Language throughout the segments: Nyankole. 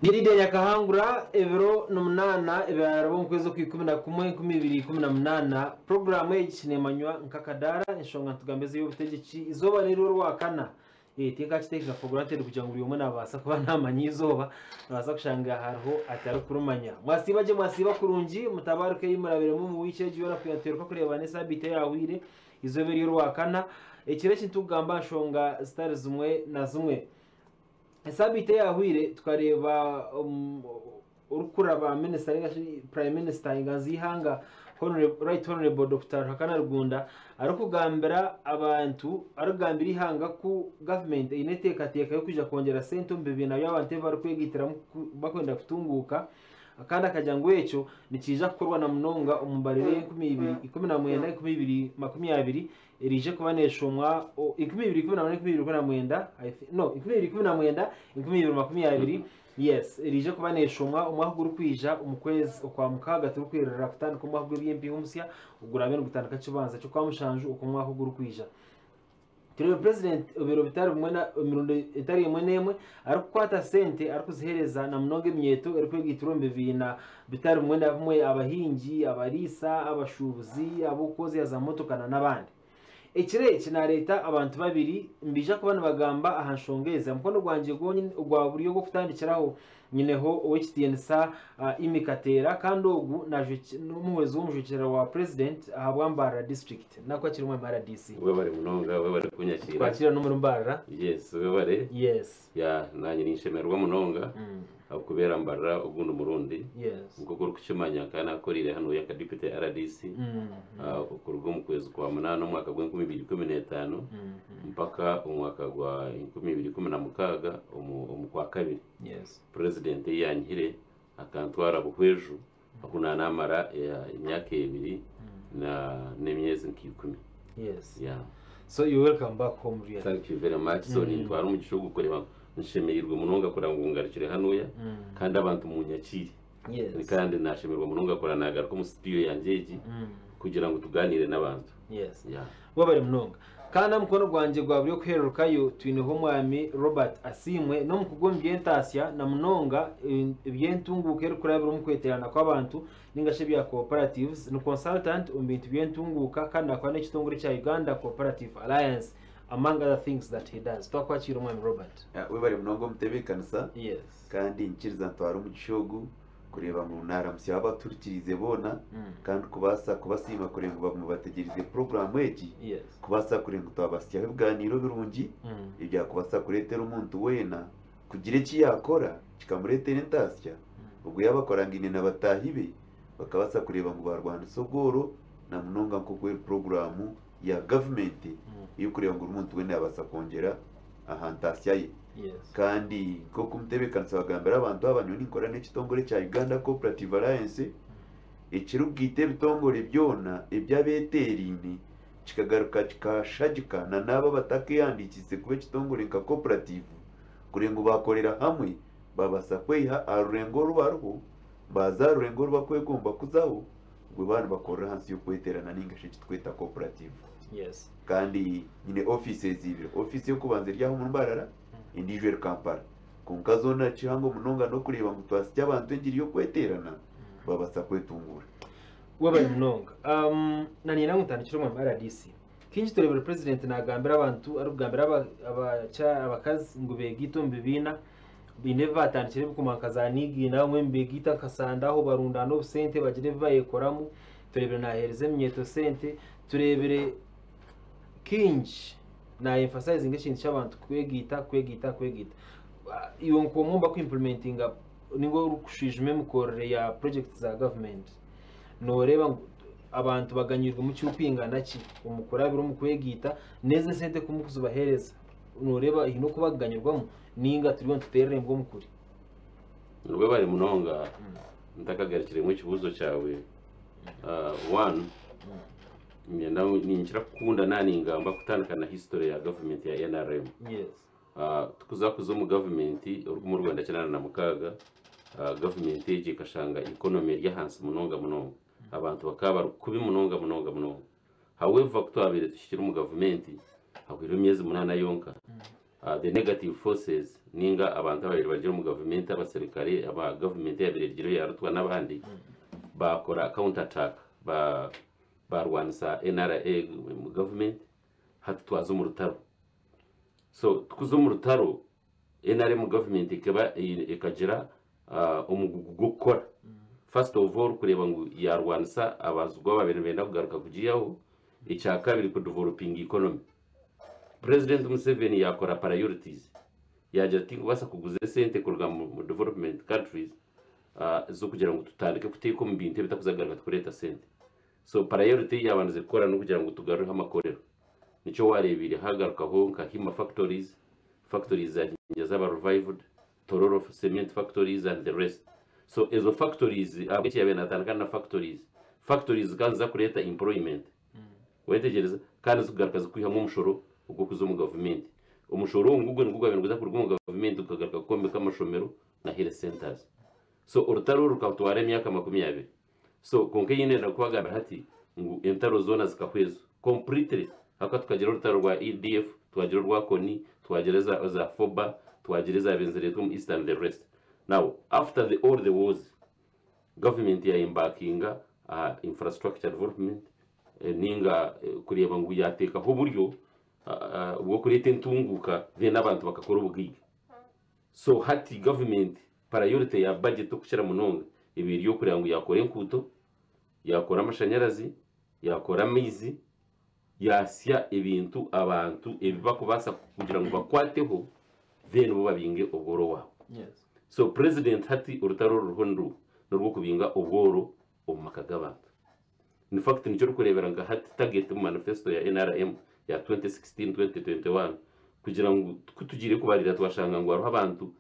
Ni Lydia Nyakahangura, ebiro nimunaana ebyaraba omu kwezi okw'ikumi na kumwe 2018. Puroguraamu egi neemanywa nk'akadaara, enshonga nitugambe ez'eby'obutegyeki. Eizooba niryo Orwakana. Eh, tinkakiteekeka for granted kugira ngu buri omwe naabaasa kuba naamanya eizooba, noobaasa kushanga hariho atarikurimanya. Mwasiiba gye, mwasiiba kurungi, mutabaruke ei murabiremu omu wiiki egi yoona kuhika nituheruka kureebana esaabiiti eyaahweire, eizooba eri Orwakana. Ekiro eki nitukugamba aha nshonga zitari zimwe na zimwe. Esaabiiti eyaahweire tukareeba orikukurira ba minisita ninga shi prime minister enganzi y'eihanga Right Honourable Dokita Ruhakana Rugunda arikugambira abantu arikugambira eihanga ku gavumenti eine enteekateeka y'okwija kwongyera sente omu bibiina by'abantu ebi barikwegaitiramu barikwenda kutunguuka kandi akagira ngu ekyo nikiija kukorwa na munonga omu mbariro y'e 2019 2020 eriije kuba neeshomwa 2018 2019 no 2019 2020 yes eriije kuba neeshomwa omwaka ogurikwija omu kwezi okwa mukaaga turikwirira kutandika omwaka gw'eby'empiiha omusya oguraabe nigutandika kibanza ky'okwa mushanju okw'omwaka ogurikwija. Tureebe president ebiro bitari bimwe na emirundi etari emwe n'emwe arikukwata sente arikuziheereza na munonga eminyeeto erikwegaitirwa omu bibiina bitari bimwe na bimwe abahingi, abariisa, abashuubuzi, ab'okwozya za motoka na n'abandi. Ekiro eki naareeta abantu babiri nibaija kuba nibagamba aha nshonga ezi. Aha mukono gwangye gwonyini ogwa buryo ogw'okutandikiraho nyineho ow'ekitiinisa Immy Kateera kandi ogu n'omuhwezi w'omujwekyerera wa Purezidenti ahabwa Mbarara disiturikiti. Nakwakira omwami RDC. Webare munonga, webare kunyakiira. Twakira n'omuri Mbarara. Yes, webare. Yes. Ya, nanye ninshemererwa munonga ahabw'okubeera Mbarara ogundi murundi. Yes. Nk'oku orikukimanya nkaba nakoreire hanuya nka Deputy RDC okuruga omu kwezi kwa munaana omwaka gw'enkumi ibiri ikumi n'etaano mpaka omwaka gwa 2016 omu kwa kabiri. Yes. President ei yanyihire akantwara Buhweju ahu nanamara emyaka 2 n'emyezi nka 10. Yes. Yeah. So you welcome back home really. Thank you very much. So nintwara omugisha ogu kureba nshemereirwe munonga kureba ngu ngarukire hanuya kandi abantu munyakiire. Yes. Kandi nashemererwa munonga kureba nagaruka omu studio yangye egi kugira ngu tuganire n'abantu. Yes. Yeah. Webare munonga. Kandi aha mukono gwangye gwa buryo kuhererukayo twineho omwami Robert Asiimwe n'omukugu omu by'entaasya na munonga eby'entunguuka erikurabira omu kweteerana kw'abantu ninga shi ebya cooperatives. Ni consultant omu bintu by'entunguuka kandi naakora n'ekitongore kya Uganda Cooperative Alliance among other things that he does. Twakwakiira omwami Robert. Webare munonga omutebeekanisa Yes. kandi nkiriza ntwara omugisha ogu kureeba ngu naaramutsya abaturikiriize boona kandi kubaasa kubasiima kureeba ngu baguma bategyereize puroguraamu egi Yes. kubaasa kureeba ngu twabahitsyaho ebigaaniiro birungi ebyakubaasa kureetera omuntu weena kugira eki yaakora kikamureetera entaasya obwo yaaba akorangaine na bataahi be bakabaasa kureeba ngu baarwanisa obworo na munonga nk'oku eri puroguraamu ya gavumenti ey'okureeba ngu buri muntu weena yaabaasa kwongyera aha ntaasya ye. Yes. Kandi nk'oku omutebeekanisa wagambira abantu aba, nyowe ninkora n'ekitongore kya Uganda Cooperative Alliance ekirikugaita ebitongore byona eby'abeeteeraine kikagaruka kikashagika na n'abo abatakeehandiikiise kuba ekitongore nka cooperative kureba ngu baakorera hamwe baabaasa kweiha aha rurengo oru bariho baaza aha rurengo oru bakwegomba kuzaho obwo baaba nibakorera ahansi y'okweteerana nainga shi eki turikweta cooperative. Yes. Kandi nyine offices ibiri, office y'okubanza eri aha omuri Mbarara endiijo eri Kampala. Kwonka zoona kihango munonga n'okureeba ngu twahitsya abantu engiri y'okweteerana babaasa kwetunguura. Webale munonga. Um, na niinyenda ngu ntandikire omwami RDC. Kaingi tureebire president naagambira abantu arikugambira aba- abakyara abakazi ngu beegaite omu bibiina baine ebi baatandikire ebikuma nka za niigiina abamwe nibeegaita nka sande aho barundaana obusente bagira ebi bayekoramu. Tureebire naaheereza eminyeeto sente, tureebire kaingi naayemfasayizinga ekintu ky'abantu kwegaita kwegaita kwegaita. Iwe nk'omwe omu barikuimpurimentinga ninga orikushwijuma emikorere ya purojekiti za gavumenti, nooreeba ngu abantu baganyirwemu kirikwingana ki omu kurabira omu kwegaita n'ezi esente ku murikuzibaheereza nooreeba haine oku barikuganyirwamu ninga turiyo nituteerera embwa omu kuri? Webare munonga ntakagarukiremu ekibuuzo kyawe. One, niinyenda ngu ninkira kukunda naaba ningamba kutandika na history ya gavumenti ya NRM. Yes. Tukuza kuza omu gavumenti 1996, gavumenti egyo ekashanga economy eri ahansi munonga munonga. Abantu bakaba bari kubi munonga munonga munonga. However, ku twabaire tuhikire omu gavumenti, hahweireho emyezi 8 yonka. The negative forces ninga abantu ababaire bari omu gavumenti, abaserukare aba gavumenti eyabaire erigireho ya Rutwa n'abandi, baakora counter attack baarwanisa NRA gavumenti, hati twaza omu rutaro. So tukuza omu rutaro, NRM gavumenti ekaba ekagira omugugu gw'okukora. First of all, kureeba ngu yaarwanisa abazigu ababaire nibenda kugaruka kugiihaho, ekyakabiri kudevelopinga economy. President Museveni yaakora priorities, yaagira tinkubaasa kuguza esente kuruga mu development countries z'okugira ngu tutandike kuteeka omu bintu ebitakuza kugaruka tukureeta sente. So priority ei yaabandize kukora n'okugira ngu tugarureho amakorero. Nikyo waareebeire haagarukaho nka Hima factories, factories za Jinja zaaba revived, Tororo cement factories and the rest. So ezo factories ahabw'enki yaabaire naatandika na factories? Factories zikaba niziza kureeta employment. Wayetegereza? Kandi zikugaruka zikwihamu omushoro ogw'okuza omu gavumenti. Omushoro ngugwo nigwo gwabaire niguza kuruga omu gavumenti gukagaruka kwombeka amashomero na health centers. So orutaro oru rukatwara emyaka 20. So kwonka ei ndenda kubagambira hati ngu entaro zoona zikahwa ezo completely ahakuba tukagira orutaro rwa ADF, twagira orwa Kony, twagira eza FOBA, twagira ezaabaire nizireetwa omu East and the rest. Now after the all the wars, gavumenti ya embarkinga aha infrastructure development ninga kureeba ngu yaateekaho oburyo bw'okureeta entunguuka then abantu bakakora obugaiga. So hati gavumenti priority ya budget okukira munonga ebaire eri okureeba ngu yaakora enkuuto, yaakora amashanyarazi, yaakora amaizi, yaasya ebintu abantu ebi barikubaasa kugira ngu bakwateho then bo babinge obworo owaabo. So president hati orutaro oruriho n'orw'okubinga obworo omu maka g'abantu. In fact nikyo orikureebera nka hati target omu manifesto ya NRM ya 2016-2021 kugira ngu ku tugiire kubarira twashanga ngu hariho abantu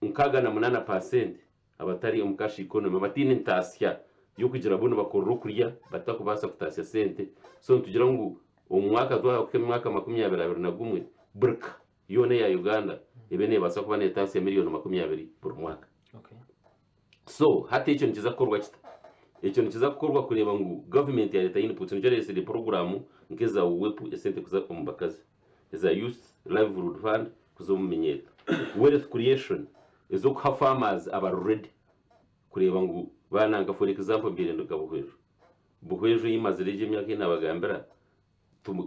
68% abatari omu cash economy, abataine ntaasya y'okugira bo nibakorera okurya batakubaasa kutaasya sente. So nitugira ngu omu mwaka twahika emyaka 2021, buri ka yoona eya Uganda ebe neebaasa kuba neetaasya miliyoni 20 buri mwaka. So hati ekyo nikiza kukorwa kita? Ekyo nikiza kukorwa kureeba ngu gavumenti yareeta inputs, nikyo ereetsire puroguraamu nk'eza UWEP esente kuza omu bakazi, eza Youth Livelihood Fund kuza omu minyeeto, wealth creation ez'okuha farmers abari ready kureeba ngu baana nka for example mbaire ndi nka Buhweju. Buhweju ei mazire egi emyaka ei naabagambira,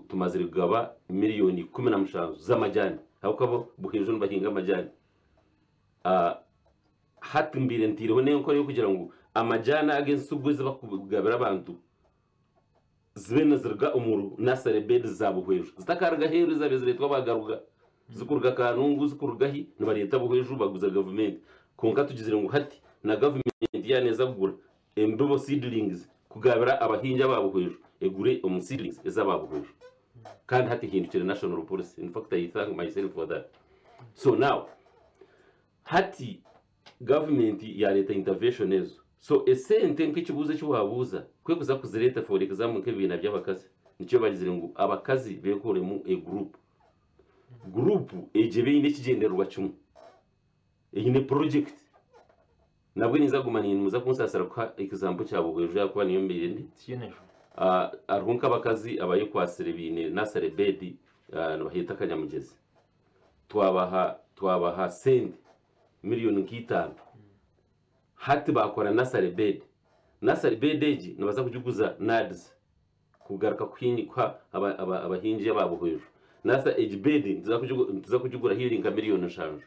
tumazire kugaba miliyoni 17 z'amajaani ahabw'okuba bo Buhweju nibahinga amajaani. Hati mbaire ntaireho n'enkora y'okugira ngu amajaani aga ensigo ezi barikugabira abantu zibe niziruga omu nursery beds za Buhweju zitakaruga aheeru ezabaire zireetwa abagaruga zikuruga Kanungu, zikuruga hi, nibareeta Buhweju baguza gavumenti. Kwonka tugizire ngu hati na gavumenti yaaba neeza kugura embibo, seedlings, kugabira abahingi aba Buhweju, egure omu seedlings ez'aba Buhweju. Kandi hati ehindukire national policy. In fact I thank myself for that. So now hati gavumenti yareeta intervention ezo. So esente nk'ekibuuzo eki waabuuza, kwekuza kuzireeta for example nk'ebibiina by'abakazi, nikyo bagizire ngu abakazi beekoremu a group. Group egyo ebe eine ekigyendererwa kimwe, eine project. Nabwe ninza kuguma nimuza kunsaasira kuha example kya Buhweju ahakuba niyo mbaire ndi. Tihaine nshonga. Hariho nk'abakazi abayekwatsire baine nursery bed, nibaheeta Kanyamugyezi. Twabaha sente miliyoni nka 5. Hati baakora nursery bed. Nursery bed egi nibaza kugiguza NAADS kugaruka kuha abahingi aba Buhweju. Egi bed nituza kugigura haihi nka miliyoni 7.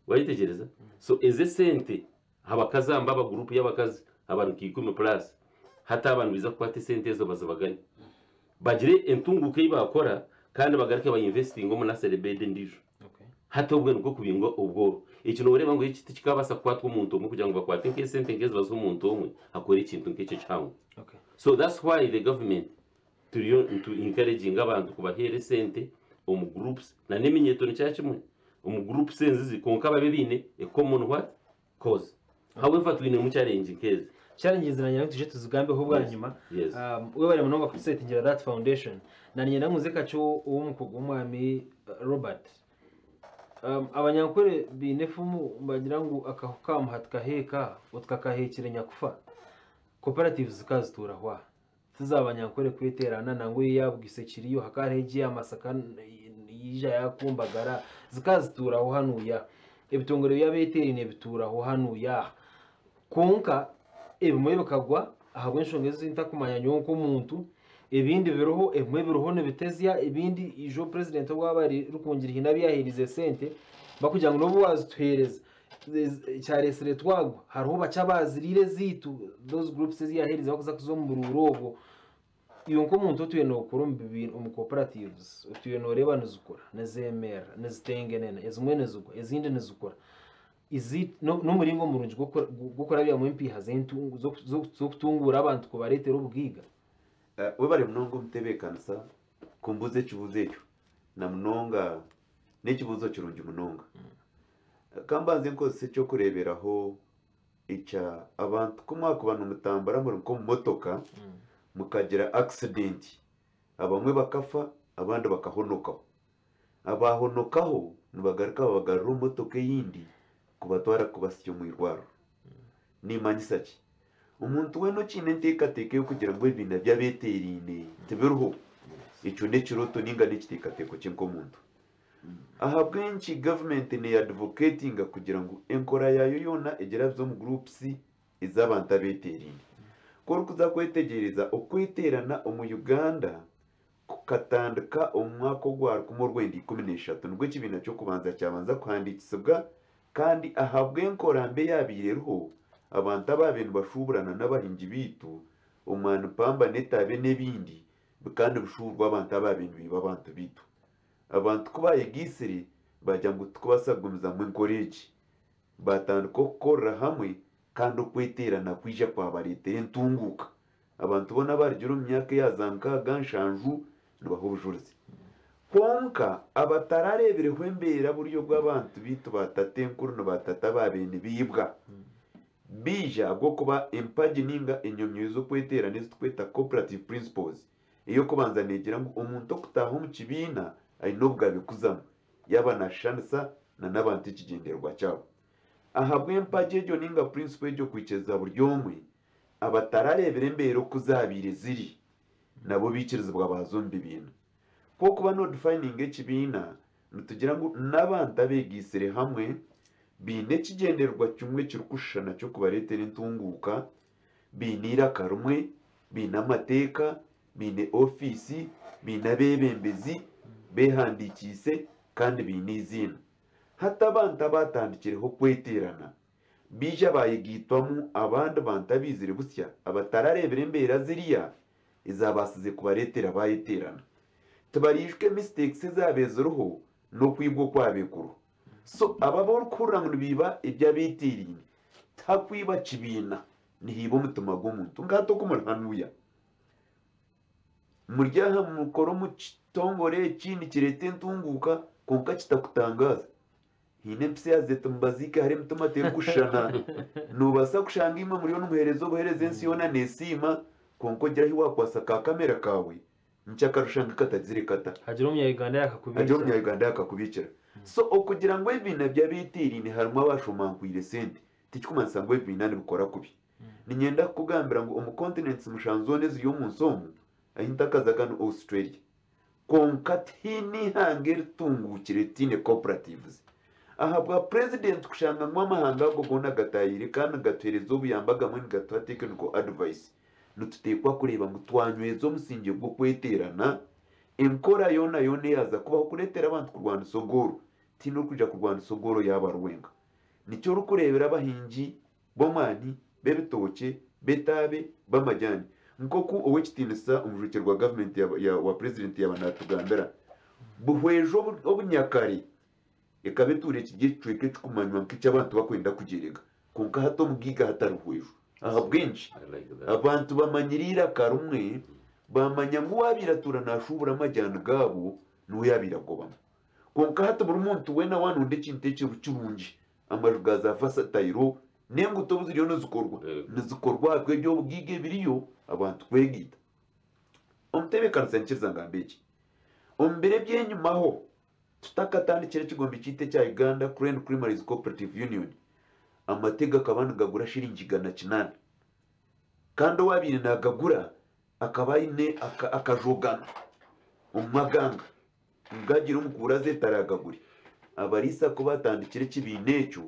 Wayetegyereza? So ezi esente abakazi aba aba group y'abakazi abantu nka 10 plus, hati aba nibaija kukwata esente ezo bazibagane. Bagire entunguuka ei baakora kandi bagaruke bainvestinge omu nursery bed endiijo. Hati obwe nikwo kubinga obworo. Eki nooreeba ngu eki tikikaabaasa kukwatwa omuntu omwe kugira ngu bakwate nk'esente nk'ezi bazihe omuntu omwe akore ekintu nk'ekyo kihango. So that's why the government turiyo nitu encouraginga abantu kubaheera esente omu groups na n'eminyeeto nikyo kimwe omu groups enzizi kwonka babe baine a common what? Cause. However twinemu challenge nk'ezi. Challenges nanyenda ngu tuje tuzigambeho bwanyima. Yes. Webale munonga kutusetingira that foundation. Nanyenda ngu nze kakye ow'omukugu omwami Robert. Abanyankore baine efumu nibagira ngu akahu kamuha tikaheeka otikakaheekire nyakufa. Cooperatives zikazituuraho aha. Tiza abanyankore kweterana nangwa eya Bugisa ekiriyo hakaba hariho egi eya Masaka. yaija yakumbagara zikaba zituuraho hanuya. Ebitongore by'abeeteeraine bituuraho hanuya aha. Kwonka ebimwe bikagwa ahabw'enshonga ezi ntakumanya nyowe nk'omuntu, ebindi biriho, ebimwe biriho nibitezya, ebindi ijo purezidenti obu aba ari Rukungiri haine abu yaaheerize esente bakugira ngu n'obu waazituheereza kyareetsire twagwa, hariho bakye abaaziriire ezaitu those groups ezi yaaheerize bakuza kuza omu buruuru obwo. Iwe nk'omuntu otwire nookora omu bibiina omu cooperatives, otwire nooreeba nizikura, nizeemerera, nizitengenena, ezimwe nizigwa, ezindi nizikura. Izi n'omuringo murungi gw'okurabyamu empiiha z'okutunguura abantu kubareetera obugaiga. Webare munonga omutebeekanisa kumbuuza ekibuuzo ekyo na munonga n'ekibuuzo kirungi munonga. Ka mbanze nkozese eky'okureeberaho ekya abantu ku mwakuba nimutambura muri nk'omu motoka mukagira accident abamwe bakafa abandi bakahonokaho. Abaahonokaho nibagaruka babagarura omu motoka eyindi kubatwara kubasya omu irwariro. Nimmanyisa ki? Omuntu weena okiine enteekateeka y'okugira ngu ebibiina by'abeeteeraine tibiriho, ekyo n'ekirooto nainga n'ekiteekateeko kye nk'omuntu. Ahabw'enki gavumenti neeyadivokeetinga kugira ngu enkora yaayo yoona egirabize omu guruupusi ez'abantu abeeteeraine? Ku orikuza kwetegyereza, okweteerana omu Uganda kukatandika omu mwaka ogwa rukumi orwenda 13 nibwo ekibiina ky'okubanza kyabanza kuhandiikisibwa kandi ahabw'enkora mbi eyaabaire eriho, abantu abaabaire nibashuuburana n'abahingi baitu, omwani pamba n'etaabe n'ebindi bikaba nibishuuburwa abantu abaabaire nibiiba abantu baitu. Abantu ku baayegaitsire baagira ngu titukubaasa kugumizamu enkora egi, baatandika okukorera hamwe kandi okweteerana kwija kwabareetera entunguuka. Abantu boona abarugire omu myaka eya za nkaaga, nshanju nibaha obujurizi. Kwonka abatarareebireho embeera buryo obu abantu baitu ba tatenkuru ni ba tata baabaire nibaibwa, baija ahabw'okuba empagi nainga enyomyo z'okweteerana ezi turikweta cooperative principles, ey'okubanza neegira ngu omuntu okutaaha omu kibiina aine obugabe kuzamu yaaba naashushanisa na n'abantu ekigyendererwa kyabo. Ahabw'empagi egyo nainga principle egyo kwikiriza buri omwe, Abatarareebire embeera oku zaabaire ziri nabo baikirizibwa baaza omu bibiina. Ku orikuba noodifayininga ekibiina, nitugira ngu n'abantu abeegaitsire hamwe baine ekigyendererwa kimwe ekirikushushana ky'okubareetera entunguuka, baine eiraka rimwe, baine amateeka, baine ofiisi, baine abeebembezi, beehandiikiise kandi baine eiziina. Hati abantu abaatandikireho kweteerana Baija baayegaitwamu abandi bantu abaizire busya abatarareebire embeera ziriya ezaabaasize kubareetera baayeteerana. Tibariijuka emistakes ezaabaire ziriho n'okwibwa okwabaire kuriho. So abo abu orikuhurira ngu nibaiba eby'abeeteeraine, tihakwiba kibiina, nihaiba omutima gw'omuntu. Nka hati oku muri hanuya, muri aha mukora omu kitongore eki nikireeta entunguuka kwonka kitakutangaaza. Haine empisa eyaziire eti mubaziike hare emitima terikushushana. Noobaasa kushanga imwe muriyo nimuheereza obuheereza ensi yoona neesiima, kwonka ogira ahi waakwatsa ka kamera kaawe, nikyo akarushange katagizire kata. Hagira omunya-Uganda Hagira yaakakubiikira. omunya-Uganda yaakakubiikira. So okugira ngu ebibiina by'abeeteeraine harimu abaashomankwire sente, tikikumanyisa ngu ebibiina nibikora kubi. Niinyenda kukugambira ngu omu continents mushanju zoona eziri omu nsi omu, ahi ntakazaga ni Australia. Kwonka tihaine eihanga eritunguukire ritaine cooperatives. Ahabwa Purezidenti kushanga ngu amahanga ago goona gataahiire kandi nigatuheereza obuyambi agamwe nigatuha technical advice, nituteekwa kureeba ngu twanyweza omusingye gw'okweteerana, enkora yoona yoona eyaaza kubaho kureetera abantu kurwanisa ogooro. Tihaine orikwija kurwanisa ogooro yaaba ari wenka. Nikyo orikureebera abahingi b'omwani, b'ebitookye, b'etaabe, b'amajaani. Nk'oku Ow'ekitiinisa Omujwekyerwa wa gavumenti wa Purezidenti yaaba naatugambira, Buhweju obunyakare ekaba etuura ekiri ekicweka ekirikumanywa nk'eky'abantu barikwenda kugyerega. Kwonka hati omugaiga hatari Buhweju. Ahabw'enki? Abantu bamanyire eiraka rimwe, baamanya ngu owaabaire atuura naashuubura amajaani gaabo niwe yaabaire agobamu. Kwonka hati buri muntu weena waanonda ekintu ekiri kirungi, amaju ga za vasatayiro n'enguuto obu ziriyo nizikorwa, nizikorwa ahabw'eby'obugaiga ebiriyo abantu kwegaita. Omutebeekanisa nyikiriza ngambe eki, omu biro eby'enyimaho tutakatandikire ekigombe kyaitu ekya Uganda Crane Creameries Cooperative Union, amate gakaba nigagura shiringi 800 kandi owaabaire naagagura akaba aine akajogano omu maganga. Ngagira omukuura azeetaragagure. Abariisa ku baatandikire ekibiina ekyo,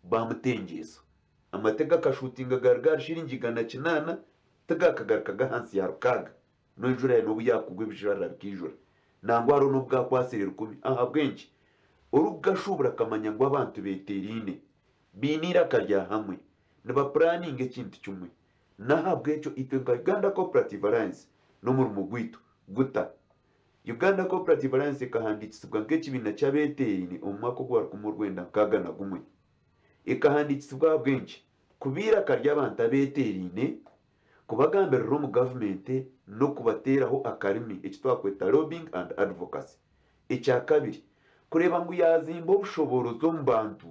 baamutengyesa. Amate gakashuutinga gaaruga ahari shiringi 800, tigaakagarukaga ahansi ya 600. N'enjura n'obu yaakugwa ebijwarara bikaijura. Nangwa hariho n'obu gaakwatsire 1000. Ahabw'enki? Orikugashuubura akamanya ngu abantu beeteeraine, baine eiraka rya hamwe, nibapuraninga ekintu kimwe. N'ahabw'ekyo itwe nka Uganda Cooperative Alliance n'omurimo gwaitu guta. Uganda Cooperative Alliance ekahandiikisibwa nk'ekibiina ky'abeeteeraine omu mwaka ogwa 1961. Ekahandiikisibwa ahabw'enki? Kuba eiraka ry'abantu abeeteeraine, kubagambirira omu gavumenti n'okubateeraho akarimi eki twakweta lobbying and advocacy. Ekyakabiri, kureeba ngu yaazimba obushoboorozi omu bantu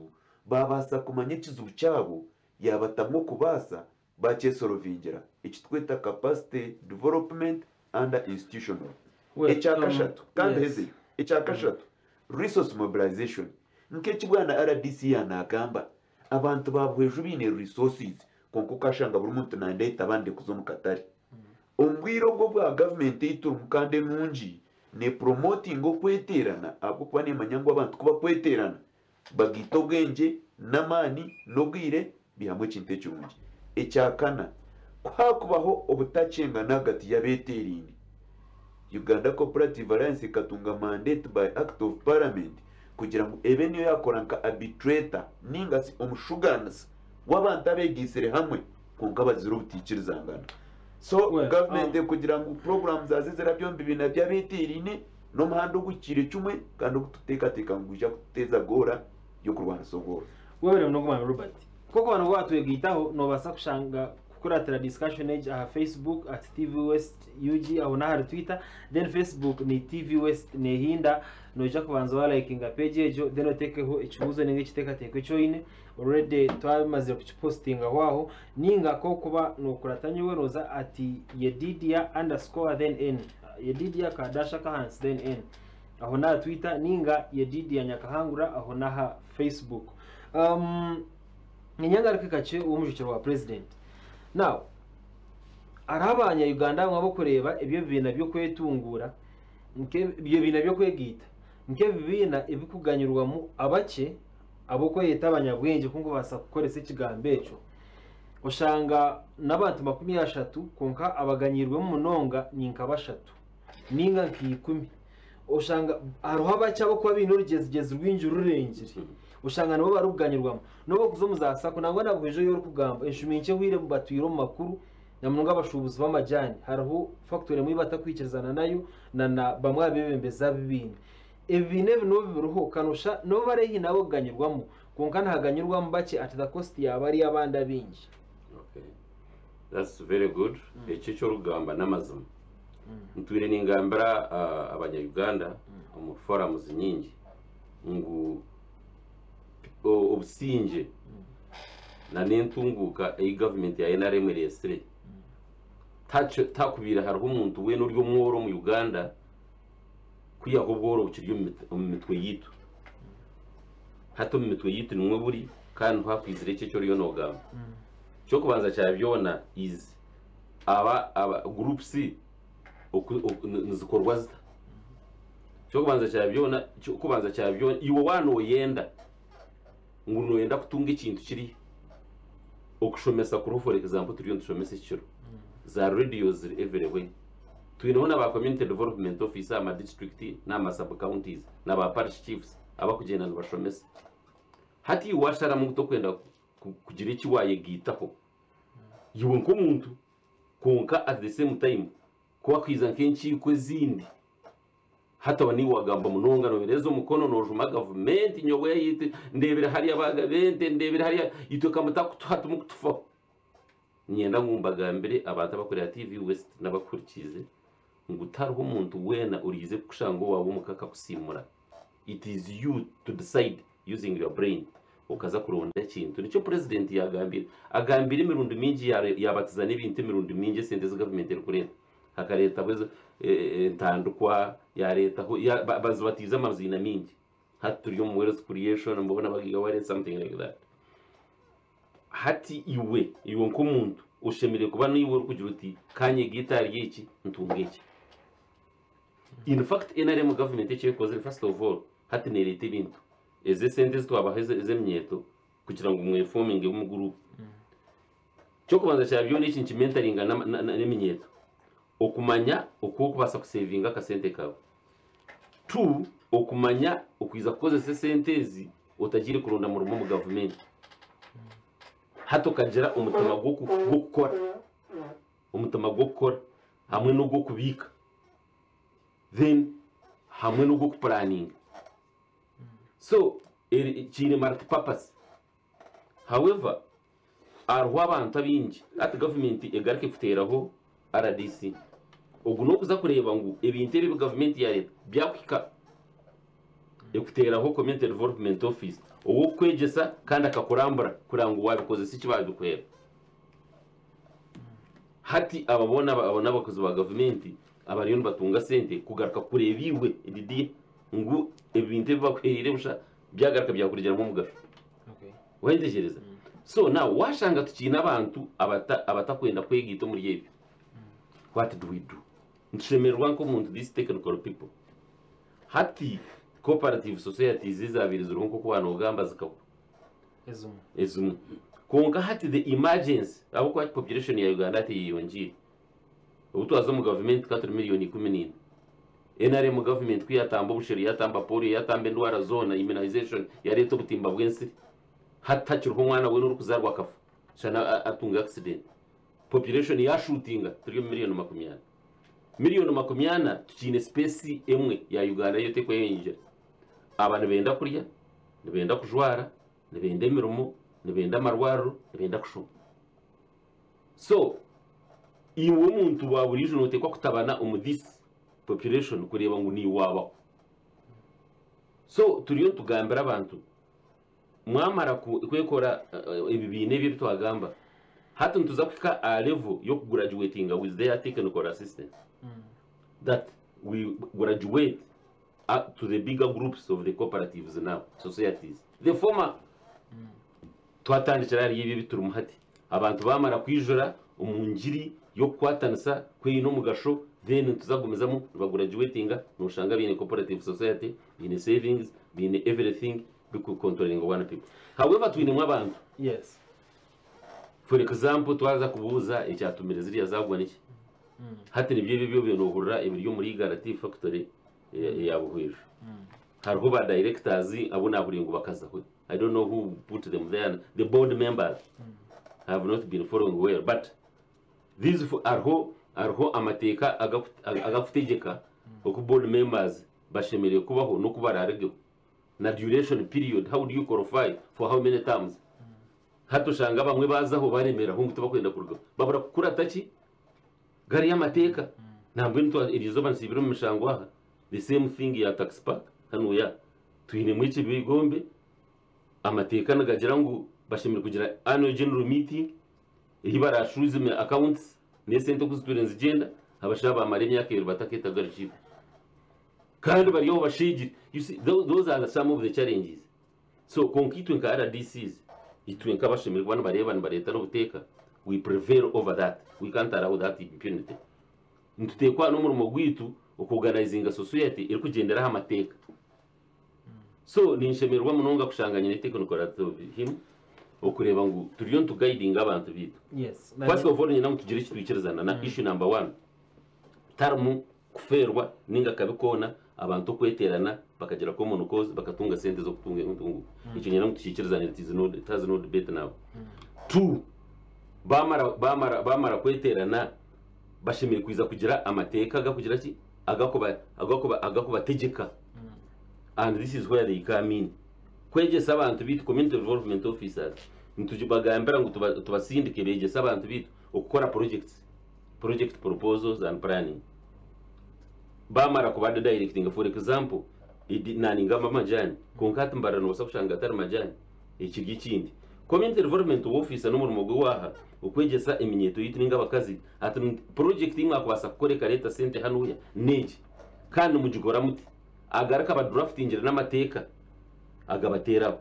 baabaasa kumanya ekizibu kyabo yaabatamu okubaasa baakyesorovingira, eki tweta capacity development under institutional. Well, Ekyakashatu, kandi yes. hezeyo, ekyakashatu, resource mobilization. Nk'eki bwana RDC yaanaagamba, abantu ba Buhweju baine resources kwonka okashanga buri muntu naandeeta abandi kuza omu katare. Omu bwire obu obwa gavumenti ei turimu kandi enungi, nepromotinga okweteerana ahabw'okuba neemanya ngu abantu ku bakweteerana bagaita obwengye n'amaani n'obwire bihamu ekintu ekirungi. Ekyakana, ku haakubaho obutakyengana ahagati y'abeeteeraine, Uganda Cooperative Alliance ekatunga mandate by Act of Parliament kugira ngu ebe niyo yaakora nka arbitrator ninga shi omushugaanisa w'abantu abeegaitsire hamwe kwonka bagizire obutaikirizangana. So Well, gavumenti kugira ngu puroguraamu zaazo ezirabye omu bibiina by'abeeteeraine n'omuhanda oguhikiire kimwe kandi ogu turikuteekateeka ngu gwija kututeeza goora y'okurwanisa obworo. Webare munonga Mwami Robert. Nk'oku abantu batwegaitaho nobaasa kushanga kukuratira discussion egi aha Facebook at TV West UG aho n'ahari Twitter then Facebook ni TV West nehinda noija kubanza walikinga page egyo then otekeho ekibuuzo ninga ekiteekateeko eki oine already twamazire kukipostingaho aho ninga kokuba nokurata nyowe noza at yedidia underscore then n yedidia ka dash akahansi then n aho n'aha Twitter ninga yedidia nyakahangura aho n'aha Facebook. Ninyangaruke kakye ow'omujwekyerwa wa president. Now, hariho abanya Uganda abamwe abarikureeba ebyo ebibiina by'okwetunguura ebyo bibiina by'okwegaita nk'ebibiina ebirikuganyirwamu abakye ab'okweyeta abanyabwengye ku nkubaasa kukoresa ekigambo ekyo. Oshanga n'abantu 30 kwonka abaganyirwemu munonga ni nka bashatu ninga nka 10. Oshanga hariho abakye abarikuba baine orugyezgyezi rwingi rurengire. Oshanga nibo barikuganyirwamu. N'obu orikuza omu za sacco nangwa na Buhweju ei orikugamba enshumi nkye ehweire batwire omu makuru na munonga abashuubuzi b'amajaani hariho factory emwe ei batakwikirizana nayo na na bamwe aha beebembezi ab'ebibiina. Ebibiina ebi n'obu biriho kanosha n'obu bari haihi n'ab'okuganyirwamu kwonka nihaganyirwamu bakye at the cost ya bariya abandi abaingi. Okay. That's very good. Ekyo eki orikugamba n'amazima. Ntwire ningambira abanya-Uganda omu forums nyingi ngu obusingye na n'entunguuka ei gavumenti ya NRM ereetsire tihakubaire hariho omuntu weena ori omworo omu Uganda kwihaho obworo bukiri omu mitwe yaitu. Hati omu mitwe yaitu nimwo buri kandi niho hakwizire ekyo eki oriyo noogamba. Eky'okubanza kya byona is aba aba groups nizikorwa zita? Eky'okubanza kya byona eky'okubanza kya byona iwe waaba nooyenda ngu nooyenda kutunga ekintu kiriya okushomesa kuriho for example turiyo nitushomesa ekiro za radios ziri everywhere twineho na ba community development officer aha ma district n'aha ma sub counties na ba parish chiefs abakugyenda nibashomesa. Hati iwe waasharamu ngu tokwenda kugira eki waayegaitaho iwe nk'omuntu kwonka at the same time ku hakwija nk'enkiiko ezindi hati aba niiwe wagamba munonga noohereza omukono noojuma gavumenti nyowe itwe ndeebire hariya baagaba ente ndeebire hariya itwe ka mutakutuha timukutufaho. Niinyenda ngu mbagambire abantu abakureba TV West n'abakuhurikiize ngu tihariho muntu weena oriize kukushanga owaawe omuka akakusiimura. It is you to decide using your brain okaza kuronda ekintu. Nikyo purezidenti yaagambire. Agambire emirundi mingi yaabatiza n'ebintu emirundi mingi esente ezi gavumenti erikureeta. Akareetaho entandikwa, yaareetaho bazibatiize amaziina mingi. Hati turi omu wealth creation, mbona bagigaware something like that. Hati iwe, iwe nk'omuntu oshemereire kuba niiwe orikugira oti kanyege ahari eki ntunge eki. In fact, NRM government eki ekozire, first of all, hati nereeta ebintu. Ezi esente ezi twabaha ez'eminyeeto kugira ngu mwefominge omu gurupu. Ekyokubanza kya byona eki nikimentaringa n'eminyeeto. Okumanya oku orikubaasa kusevinga akasente kaawe. Two, okumanya okwija kukozesa esente ezi otagiire kuronda murimo omu gavumenti. Hati okagira omutima gw'okukora, omutima gw'okukora hamwe n'ogw'okubiika then hamwe n'ogw'okupuraninga. So kiine multi-purpose. However, hariho abantu abaingi hati gavumenti egaruke kuteeraho RDC. Ogu n'okuza kureeba ngu ebintu ebi ebi gavumenti yareeta byakuhika. Ekuteeraho Community Development Office ow'okukwegyesa kandi akakurambura kureba ngu wabikozesa eki babikuhera. Hati aba boona abo n'abakozi ba gavumenti abariyo nibatunga sente kugaruka kureeba iwe Didier ngu ebintu ebi bakuhereire busha byagaruka byakurugiramu omugasho. Wayetegereza? So now washanga tukiine abantu abatakwenda kwegaita omuri ebyo. What do we do? Nitushemererwa nk'omuntu these technical people. Hati cooperative societies ezabaire ziriho nk'oku wanogamba zikagwa. Ezimwe. Ezimwe. Kwonka hati the emergency ahabw'okuba population ya Uganda hati eyeyongiire. Obu twaza omu gavumenti tukaba turi miliyoni 14. NRM government ku yatamba obusheri, yatamba polio, yatamba endwara zoona, immunization, yareeta obutimba bw'ensiri. Hati hakiriho omwana weena orikuzaarwa akafa shana atunga accident. Population yashutinga turi omu miliyoni 40. Miliyoni 40 tukiine space emwe ya Uganda yo tekweyongyera. Aba nibenda kurya, nibenda kujwara, nibenda emirimo, nibenda amarwariro, nibenda kushoma. So iwe omuntu wa buriijo noteekwa kutabana omu this population kureeba ngu niiwe wabaho. So turiyo nitugambira abantu mwamara kwekora ebibiina ebi ebitwagamba hati nituza kuhika aha level y'okugraduatinga with their technical assistance that we graduate up to the bigger groups of the cooperatives now societies the former twatandikira hariyo ebi ebiturimu. Hati abantu bamara kwijura omu ngiri y'okukwatanisa kwine omugasho, then nituza kugumizamu nibagraduatinga noshanga biine cooperative society, biine savings, biine everything bikucontrolling one people. However, twinemu abantu. For example, twaza kubuuza ekyatumire ziriya zagwa niki, hati nibyo ebyo byo nohurira ebiri omuri Igara Tea Factory eya Buhweju. Hariho ba directors abo nahuriye ngu bakazaho. I don't know who put them there, the board members have not been following well, but these hariho amateeka agakutegeka oku board members bashemereire kubaho n'oku bararigeho na duration period, how do you qualify for how many terms. Hati oshanga bamwe bazaho baremeraho ngu tibakwenda kurugaho, babura kukurata ki gariyo amateeka. Nambwenu eriizooba nsiibire omu mishango aha, the same thing ya tax park hanuya twinemu ekibigombe. Amateeka nigagira ngu bashemereire kugira annual general meeting eyi barashuzime accounts n'esente oku zitwire nizigyenda. Abashaija bamara emyaka 2 bataketaga rukiiko kandi bari aho bashegire. You see, those are some of the challenges. So konka itwe nka RDCs, itwe nk'abashemereire kuba nibareeba nibareeta n'obuteeka, we prevail over that. We can't allow that impunity. Nituteekwa n'omurimo gwaitu okuorganizinga society erikugyendera aha mateeka. So ninshemererwa munonga kushanga nyine technical him okureeba ngu turiyo nituguidinga abantu bitu. First of all, nyina ngu tugire ekitwikirizana na issue number one, tarimu kufeerwa ninga kabi koona abantu okweterana bakagira common cause bakatunga sente z'okutunga entunguka. Ekyo nyina ngu tukikirizana, it has no debate now. Two, bamara kweterana bashemereire kwiza kugira amateeka agakugira ki agakubategeka, and this is where they come in, kwegyesa abantu bitu. Community development officers nitubagambira ngu tubasindike beegyese abantu bitu okukora projects, project proposals and planning. Bamara kuba directing, for example, naningamba amajani, konka hati mbarara nobaasa kushanga atari majani ekiri ekindi. Community development officer n'omurimo gwe waha okwegyesa eminyeto yitu ninga abakazi ati project imwe akubaasa kukora ekareta sente hanuya negi kandi mugikora muti, agaruka abadraftingire n'amateeka agabateraho.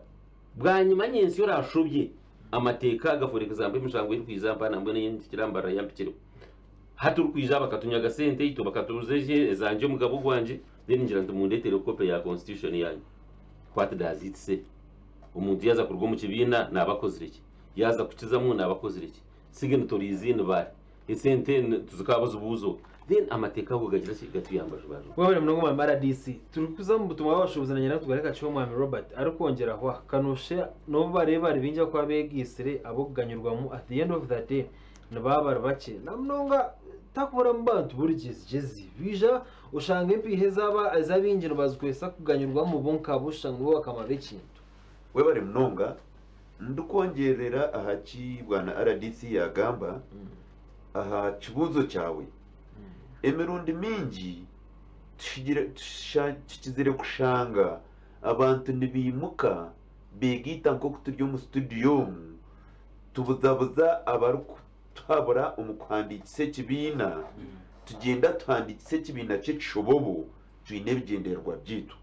Bwanyima nyensi orashobye amateeka aga, for example, emishango eri kwiza mpana mbwenu kirambara yampikireho. Hati orikwija bakatunyaga sente itwe bakatubuza ezangye omugabo gwangye, then ngira nti mundeetere copy ya constitution yanyu. What does it say? Omuntu yaaza kuruga omu kibiina naaba akozire ki? Yaaza kukizamu naaba akozire ki? Signatories ni baahi? Esente tizikaaba zibuuzo. Then amateeka ago gagira ki? Gatuyamba juba-juba. Webale munonga Mwami RDC. Turikuza omu butumwa bw'abashuubuzi na nyina tugareka kiho Mwami Robert arikwongyeraho aha kanoshe n'obu bareeba bari baingi ahakuba beegaitsire ab'okuganyirwamu at the end of the day nibaba bari bakye na munonga takuburamu bantu b'orugyezigyezi baija oshanga empiiha ezaba ez'abaingi nibazikozesa kuganyirwamu bo nka bo oshusha ngu nibo bakama b'ekintu. Webale munonga. Ndikwongyerera aha ki bwana RDC yaagamba aha kibuuzo kyawe. Emirundi mingi tukizire kushanga abantu nibaimuka beegaita nk'oku turi omu situdiyo omu, tubuzabuza abarikutuhabura omu kuhandiikisa ekibiina, tugyenda tuhandiikisa ekibiina ky'ekishobobo twine ebigyendererwa byaitu.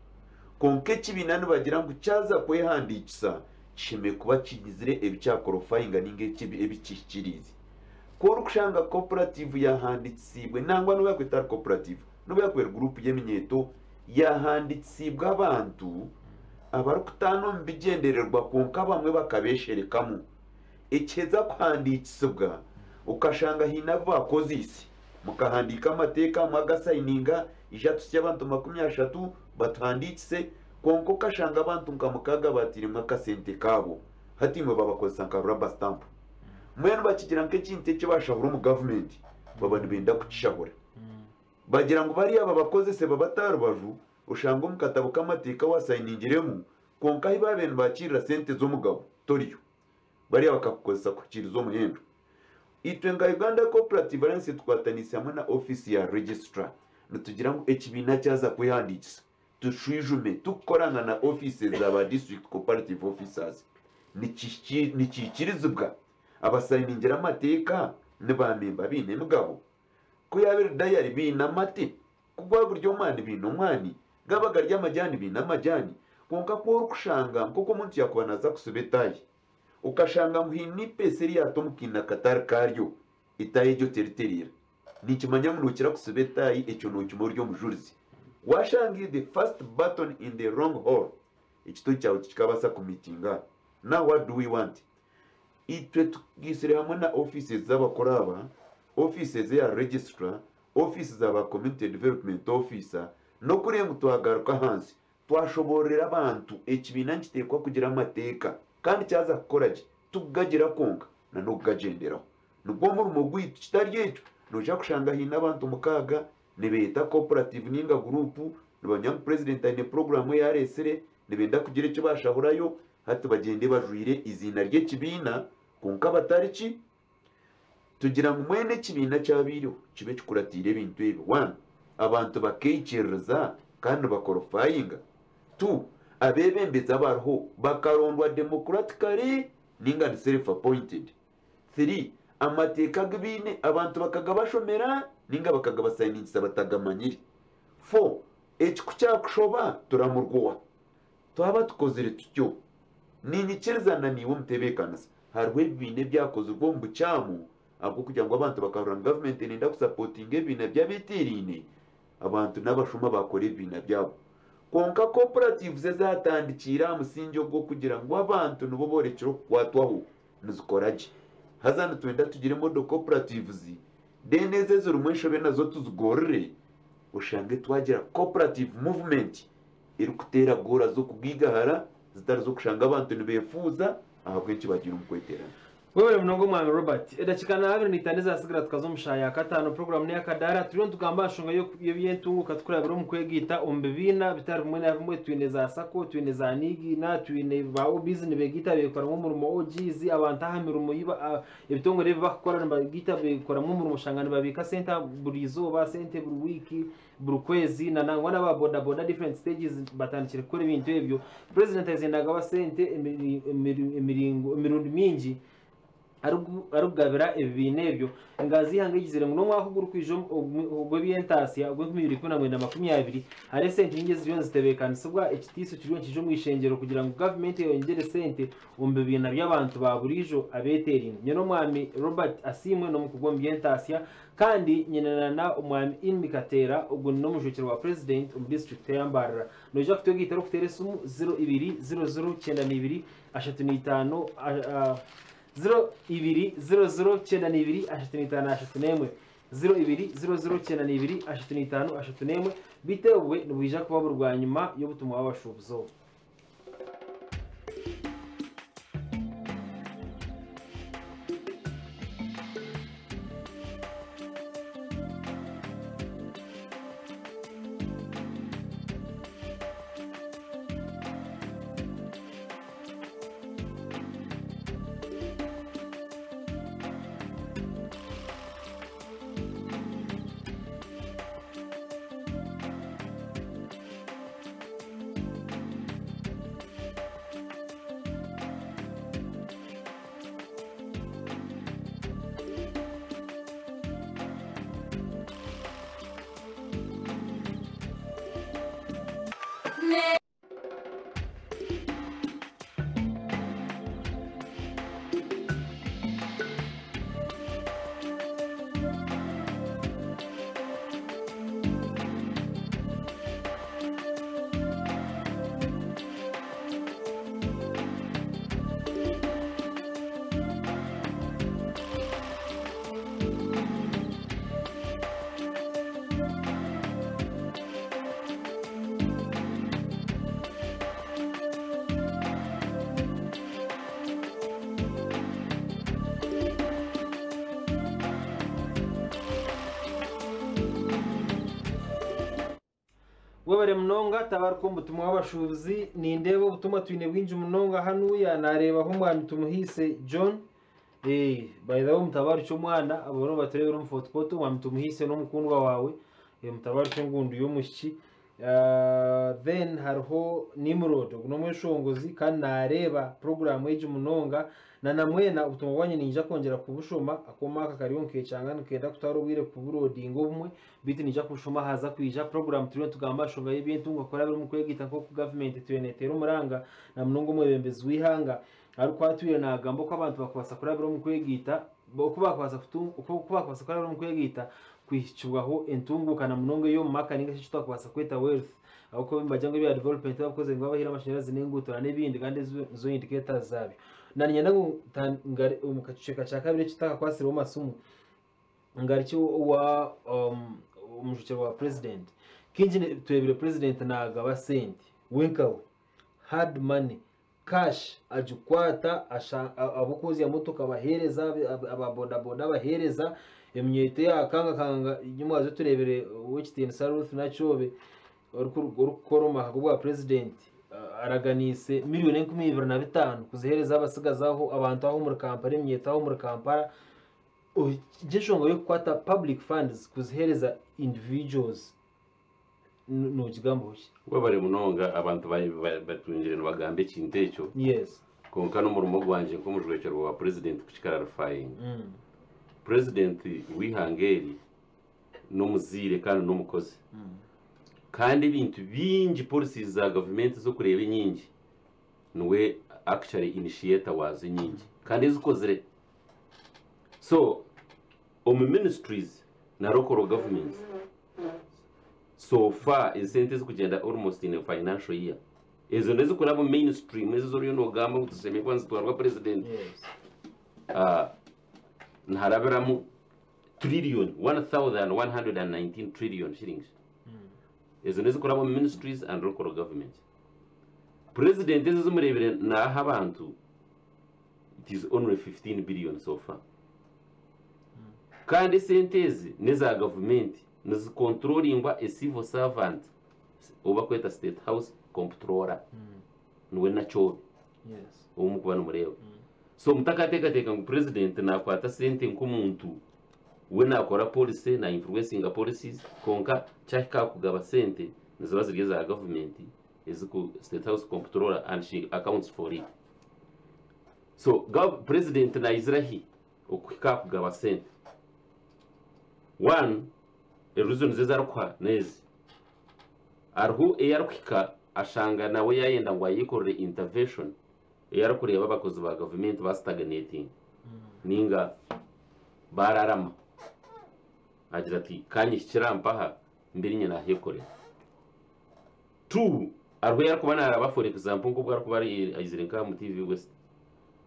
Kwonka ekibiina nibagira ngu kyaza kwehandiikisa kishemereire kuba kigizire ebi kyakorofayinga nainga ebi kihikiriize. Ku orikushanga cooperative yahandiikisiibwe nangwa n'obu yakuba etari cooperative, n'obu yakuba eri guruupu y'eminyeeto yahandiikisiibwe abantu abarikutaana omu bigyendererwa kwonka abamwe bakabeesherekamu. Ekiheza kuhandiikisibwa okashanga haine abu baakoziise mukahandiika amateeka mwagasayininga ija tusye abantu 30 batuhandiikise kwonka okashanga abantu nka mukaaga baatairemu akasente kaabo hati imwe babakozesa nka rubber stamp. Mbwenu bakigira nk'ekintu eki bashahura omu gavumenti baba nibenda kukishahura. Bagira ngu bariya babakozese babate aha rubaju, oshange omu katabo k'amateeka wasayiningiremu kwonka ahu baabaire nibakiirira sente z'omugabo toriyo. Bariya bakakukozesa kuhikiiriza omuhendo. Itwe nka Uganda Cooperative Alliance tukwataniise hamwe na ofiisi ya Registrar nitugira ngu ekibiina kyaza kwehandiikisa tushwijume tukukoranga na ofiisi za ba District Cooperative Officers nikiikirizibwa abasayiningira amateeka ni baamemba baine emigabo? Ku yaaba eri dayari baine amate? Ku gwaba guri omwani baine omwani? Gaaba gari amajaani baine amajaani? Kwonka ku orikushanga nk'oku omuntu yaakuba naaza kusiba etaayi okashanga ngu haine eipeesa eri yaata omu kaina katari kaaryo, etaayi egyo teritereera. Ninkimanya ngu nookira kusiba etaayi ekyo nookimanya ori omujurizi. Waashanga the first button in the wrong hole, ekitogi kyawe tikikabaasa kumiitinga. Now what do we want? Itwe tugaitsire hamwe na offices z'abakuru aba, offices eya registrar, office za ba community development officer, n'okureba ngu twagaruka ahansi twashoboororera abantu ekibiina nikiteekwa kugira amateeka kandi kyaza kukora gye, tikugagira kwonka na n'okugagyenderaho. Nigwo murimo gwaitu kitari ekyo noija kushanga haine abantu mukaaga nibeeyeta cooperative nainga guruupu nibamanya ngu purezidenti aine puroguraamu ei areetsire nibenda kugira eki baashahurayo hati bagyende bajwaire eiziina ry'ekibiina kwonka batari ki? Tugira ngu mwena ekibiina kyabaireho kibe kikuratiire ebintu ebi, one, abantu bakaikiririza kandi nibakorofayinga, two, abeebembezi abariho bakarondwa democratically nainga ni self appointed, three, amateeka agu baine abantu bakagabashomera nainga bakagabasayiningisa batagamanyire, four, eki ku kyakushoba turamurwa oha? Twaba tukozire tutyo, niinyikiriza na naiwe omutebeekanisa, hariho ebibiina ebyakozirwe omu bukyamu ahabw'okugira ngu abantu bakarora ngu gavumenti neyenda kusapotinga ebibiina by'abeeteeraine, abantu n'abashuma baakora ebibiina byabo. Kwonka cooperatives ezaatandikiire aha musingye ogw'okugira ngu abantu nibo boorekire okukwatwaho nizikora gye. Haza nitwenda tugire model cooperatives, then ezo ezirimu enshobe nazo tuzigorore, oshange twagira cooperative movement erikuteera goora z'okugaigahara zitari z'okushanga abantu nibeefuuza ahabw'enki bagiire omu kweteerana. Webale munonga Omwami Robert. Edakiika na 25 ezasigara tukaza omu shaaha ya kataano. Puroguraamu n'eyakadaara. Turiyo nitugamba aha nshonga y'eby'entunguuka tukurabira omu kwegaita omu bibiina bitari bimwe na bimwe. Twine za sacco, twine za niigiina, twine ba OBs nibegaita beekoramu omurimo OGs, abantu aha mirimo ei ebitongore ebi barikukora nibagiita beekoramu omurimo oshanga nibabiika sente buri izooba, sente buri wiiki. Buri kwezi na nangwa n'aba boda boda different stages batandikire kukora ebintu ebyo. President aizire nagaba sente emiringo emirundi mingi. Arikugabira ebibiina ebyo, enganzi y'eihanga egizire ngu n'omwaka ogurikwija ogw'eby'entaasya ogw'enkumi ibiri ikumi na mwenda makumi abiri, hariho esente nyingi eziriyo nizitebeekanisibwa ekitiiso kiriyo nikiija omu ishengyero kugira ngu gavumenti eyongyere esente omu bibiina by'abantu ba buriijo abeeteeraine. Nyine Omwami Robert Asiimwe n'omukugu omu by'entaasya kandi nyine na na Omwami Inmi Kateera ogu n'omujwekyerwa wa Purezidenti omu disiturikiti eya Mbarara. Noija kutwegaita orikuteera esimu ziro ibiri ziro ziro kyenda n'ibiri ashatu n'itaano ziro ibiri ziro ziro kyenda n'ibiri ashatu n'itaano ashatu n'emwe ziro ibiri ziro ziro kyenda n'ibiri ashatu n'itaano ashatu n'emwe beitu obwe nibwija kuba buri bwanyima y'obutumwa bw'abashuubuzi obu. Webare munonga tabaruka omu butumwa bw'abashuubuzi nindeeba obutumwa twine bwingi munonga hanuya nareebaho omwami Tumuhiise John eh, by the way mutabarukye omwana abariho nibatureebera omu Fort Portal omwami Tumuhiise n'omukundwa waawe eh, mutabarukye engundu y'omwishiki Ah, then hariho Nimrod ogu n'omweshongozi kandi nareeba puroguraamu egi munonga na namwena obutumwa bwanyu ninyija kwongyera kubushoma akooma aka kariyo nikekyanga nikenda kutwara obwire kuburodinga obumwe beitu ninyija kubushoma haza kwija puroguraamu turiyo nitugamba aha nshonga y'ebyentunga kurabira omu kwegaita nk'oku gavumenti etwire neteera omuranga na munonga omwebembezi w'eihanga arikuba atwire nagamba oku abantu bakubaasa kurabira omu kwegaita oku bakubaasa oku bakubaasa kurabira omu kwegaita kuhikibwaho entunguuka na munonga ey'omu maka ninga shi eki twakubaasa kweta wealth ahabw'okuba nibagira ngu ebya development babikozire ngu babahaire amashanyarazi n'enguuto na n'ebindi kandi ezo nizo indicators zaabyo. Na niinyenda ngu omu kicweka kya kabiri eki tutakakwasireho masimu ngarukye owa omujwekyerwa wa president. Kaingi tureebire president naagaba sente we nkawe hard money cash agikwata ab'okwozya motoka abaheereza, aba boda boda abaheereza, eminyeeto yaakangakanga nyimwaza tureebire ow'ekitiinisa Ruth Nakyobe orikukora omu maka g'obwa purezidenti araganiise miriyoni 25,000 kuziheereza abatsigazi aho abantu aho omuri Kampala eminyeeto aho omuri Kampala. Egyo enshonga y'okukwata public funds kuziheereza individuals Nogigambaho ki? Webare munonga abantu batungire nibagamba ekintu ekyo. Yes. Kwonka n'omurimo gwangye nk'omujwekyerwa wa purezidenti kukikararifayinga. Purezidenti w'eihanga eri n'omuzaire kandi n'omukozi. Kandi ebintu bingi policies za gavumenti ez'okureeba enyingi niwe actually initiator waazo enyingi kandi ezikozire. So omu ministries na local governments So far esente ezikugyenda almost in a financial year ezo nezikuraba omu main stream ezo ezoriyo nogamba ngu tuzishemereire kuba nizitwarwa president Yes. ah, niharabiramu trillion 1119 trillion shillings ezo nezikuraba omu ministries and local governments president ezo ezimureebire naaha abantu it is only 15 billion so far Kandi esente ezi n'eza gavumenti, nizikonturoringwa a civil servant ou barikweta State House Comptroller, niwe Nakyobe ou murikuba nimureeba. So mutakateekateeka ngu purezidenti naakwata sente nk'omuntu we naakora policy, na influencinga policies, kwonka kyahika aha kugaba sente niziba ziri eza gavumenti eziku State House Comptroller and she accounts for it. So purezidenti naizira hi? Okuhika aha kugaba sente. One, ereasons ezi arikuha n'ezi. Hariho ei arikuhika ashanga nawe yayenda ngu ayekorere intervention ei arikureeba abakozi ba gavumenti ba stagnating ninga bararama. Agira ati kanyihikire aha mpaha mbe niinye nahekorera. Two, hariho ei arikuba naaraba for example nk'obu arikuba aizire nk'aha mu TV West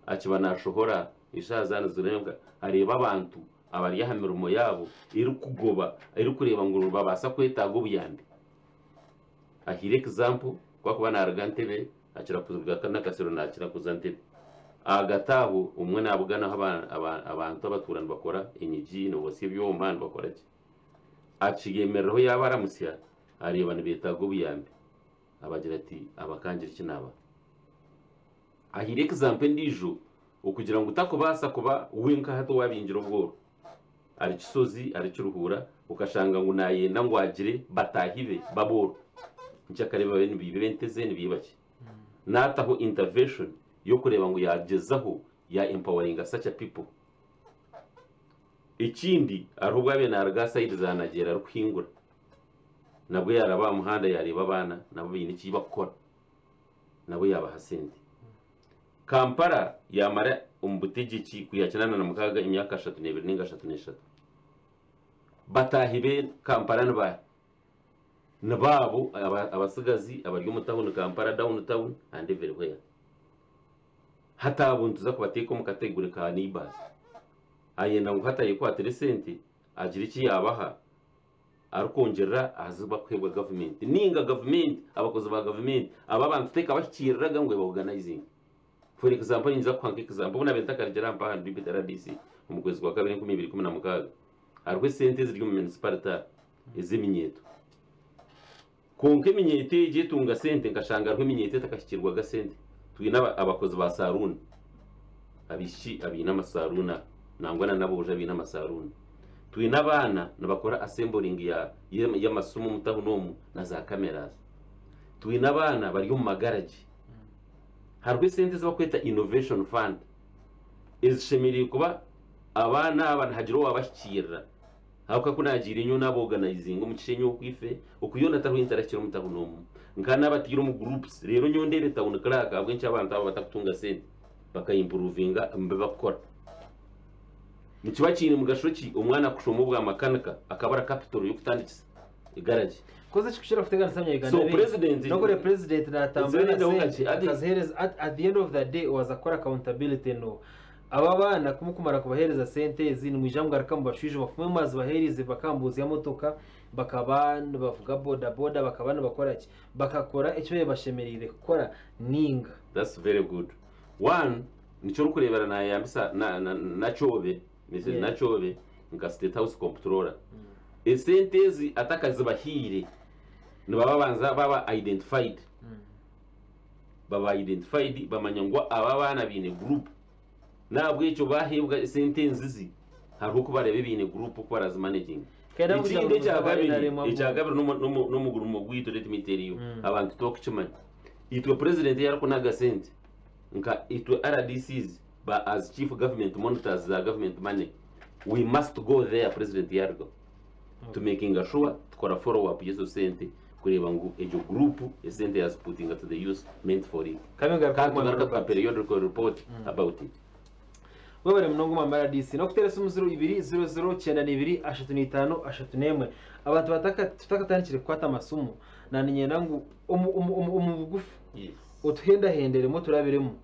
akiba naashohora eshaaha zaaba nizirenga areeba abantu abari aha mirimo yaabo erikugoba erikureeba ngu nibabaasa kwetaaga obuyambi. Ahaire example ku arikuba naaruga Ntebe akira kuruga Nakasero naakira kuza Ntebe. Ahagati aho obumwe naabuganaho abantu abatuura nibakora enyigi nibotsya ebyoma nibakora ki. Akiyemereraho yaabaramutsya areeba nibeetaaga obuyambi abagira ati abakangira eki naabaha. Ahaire example endiijo okugira ngu takubaasa kuba wenka hati owaabingire obworo. Ari Kisozi ari Kiruhura okashanga ngu naayenda ngu agire bataahi be b'abooro. Nikyo akareeba babe nibiiba ente ze nibiiba ki. Naataho intervention y'okureeba ngu yaagyezaho ya empoweringa such a people. Ekindi hariho obu abaire naaruga sayidi za Nagyeera arikuhingura nabwo yaaraba aha muhanda yaareeba abaana nabo baine eki bakukora nabo yaabaha sente. Kampala yaamara omu butegyeki kwiha 86 emyaka 32 ninga 33. Bataahi be Kampala ni baahi? Ni baabo abatsigazi abari omu tawuni Kampala down town and everywhere. Hati abo nituza kubateeka omu category ka neighbours. Ayenda ngu hati ayekwatire esente agire eki yaabaha arikwongyerera aha zi barikuheebwa gavumenti ninga gavumenti abakozi ba gavumenti aba abantu tekabahikiiriraga ngu eba organizinge. For example niinyija kukuha nka example obu naabaire ntakarugire aha mpaha ndi RDC omu kwezi kwa kabiri 2016 hariho esente eziri omu municipality aha ez'eminyeeto. Kwonka eminyeeto egi etunga sente nkashanga hariho eminyeeto etakahikirwaga sente. Twine abakozi ba saruuni abaishiki abaine amasaruuni aha nangwa na n'aboojo abaine amasaruuni. Twine abaana nibakora assembling y'amasimu omu tawuni omu na za cameras. Twine abaana bari omu magaragi. Hariho esente ezi barikweta innovation fund ezishemereire kuba abaana aba nihagira owaabahikiirira. Ahabw'okuba ku naagiire nyowe naabaorganizinga omu kishenyi oku ife, oku yoona tariho ei ntarahikire omu tawuni omu. Nkaba naabataire omu groups reero nyowe ndeebe tawuni clerk ahabw'enki abantu aba batakutunga sente bakaimprovinga omu bi barikukora. Nikiba kiine mugasho ki omwana kushoma obwa makanika akabura capital y'okutandikisa egaragi? Koze ekikukira kuteganisa abanya-Uganda So baingi president n'okureba president natambura na Nzibe sente ati akazihereza at the end of the day waza kukora accountability no aba abaana kumukumara kubahereza sente ezi nimwija mugaruka mubashwijuma kumwe mwazibaherize bakambuuzya motoka bakaba nibavuga boda boda bakaba nibakora ki bakakora eki babaire bashemereire kukora ninga That's very good. One, nikyo orikureebera naayambisa na, na, Nakyobe, Mrs. Nakyobe nka State House Comptroller. Esente ezi atakazibahaire nibaba banza baba identified. Baba identified bamanya ngu aba abaana baine group. N'ahabw'ekyo baheebwa esente enzizi hariho oku bareeba ebiine group oku barazimanaginga. Kandi ahabw'okugira Ekindi ngu ekya kabiri, NRM ekya kabiri n'omugurimo gwaitu let me tell you, abantu tibakukimanya. Itwe president ei arikunaga sente nka itwe RDCs ba as chief government monitors za government money, we must go there president yarugaho to makinga sure tukora follow up y'ezo sente kureeba ngu egyo group esente yaziputinga to the use meant for it. Kandi ngaruka Kandi kumwami tugaruka tuka Robert. periodical report about it. Webare munonga mwami RDC. Nokuteera esimu 02 00 92 35 31. Abantu bataka tutakatandikire kukwata amasimu naninyenda ngu omu omu omu omu bugufu otuhendahenderemu oturabiremu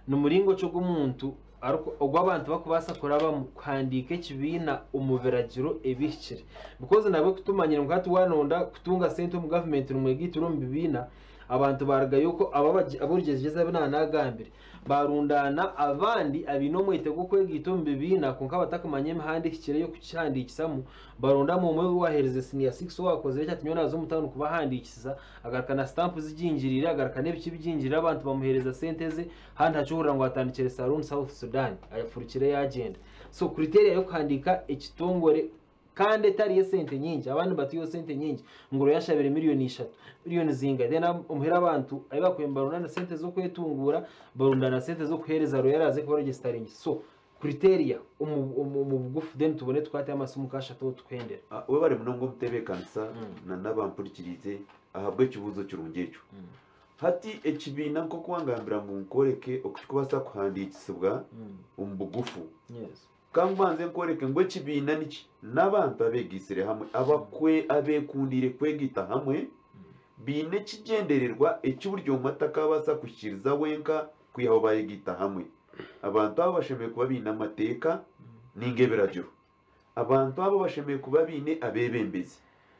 ni muringo ki ogw'omuntu ariku ogu abantu bakubaasa kurabamu kuhandiika ekibiina omu biragiro ebihikire because nabwe kutumanyire ngu hati waronda kutunga sente omu gavumenti nimwegaitira omu bibiina abantu barugayo okwo abo aborugyezigyezi abu naaba naagambire baarundaana abandi abaine omwete gw'okwegaita omu bibiina kwonka batakumanya emihanda ehikire ey'okukihandiikisamu barondamu omwe owaaherize siniya sikisi owaakozire eki ati nyowe naaza omu tawuni kubahandiikisiza agaruka na sitampu zigingiriire agaruka n'ebiki bigingiriire abantu bamuheereza sente ze handi hakihurira ngu atandikire saruuni South Sudan ayafurukire yaagyenda so criteria y'okuhandiika ekitongore kandi etari y'esente nyingi abandi nibatuha esente nyingi ngu oroyo ashabire miriyoni ishatu miriyoni zingahi then omuheru abantu ahu bakubaire nibarundana sente z'okwetunguura barundana sente z'okuheereza royo araaze kuba registeringi so Criteria omu omu bugufu then tubone tukwate amasimu nk'ashatu ahu tukuhendera. Webare munonga omutebeekanisa na n'abampurikiriize ahabw'ekibuuzo kirungi ekyo. Hati ekibiina nk'oku wangambira ngu nkworeke oku kirikubaasa kuhandiikisibwa omu bugufu. Ka mbanze nkworeke ngu ekibiina niki? N'abantu abeegaitsire hamwe, abakwe abeekundiire kwegaita hamwe, baine ekigyendererwa eki buri omwe atakaabaasa kuhikiiriza wenka kwihaho baayegaita hamwe. Abantu abo bashemereire kuba baine amateeka nainga ebiragiro. Abantu abo bashemereire kuba baine abeebembezi.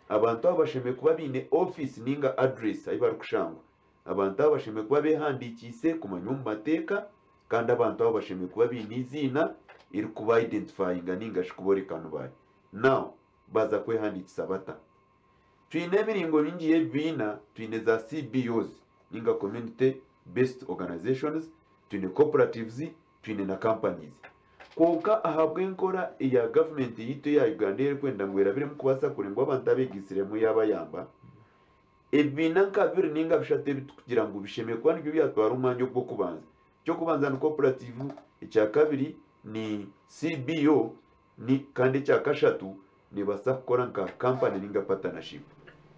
Abantu abo bashemereire kuba baine ofiisi nainga address ahu barikushangwa. Abantu abo bashemereire kuba beehandiikiise kumanywa omu mateeka kandi abantu abo bashemereire kuba baine eiziina erikuba identifyinga nainga shi kubooreka nu baahi. Now, baaza kwehandiikisa bata? Twine emiringo mingi y'ebibiina, twine za CBOs nainga Community Based Organizations, twine cooperatives, twine na companies. Kwonka ahabw'enkora eya gavumenti yaitu eya Uganda erikwenda ngu erabiremu kubaasa kureeba ngu abantu abeegaitsiremu yaabayamba, ebibiina nka bibiri nainga bishatu ebi turikugira ngu bishemereire kuba nibyo byatwara omwanya ogw'okubanza. Eky'okubanza ni cooperative, ekya kabiri ni CBO ni kandi ekya kashatu neebaasa kukora nka kampani nainga patanashipu.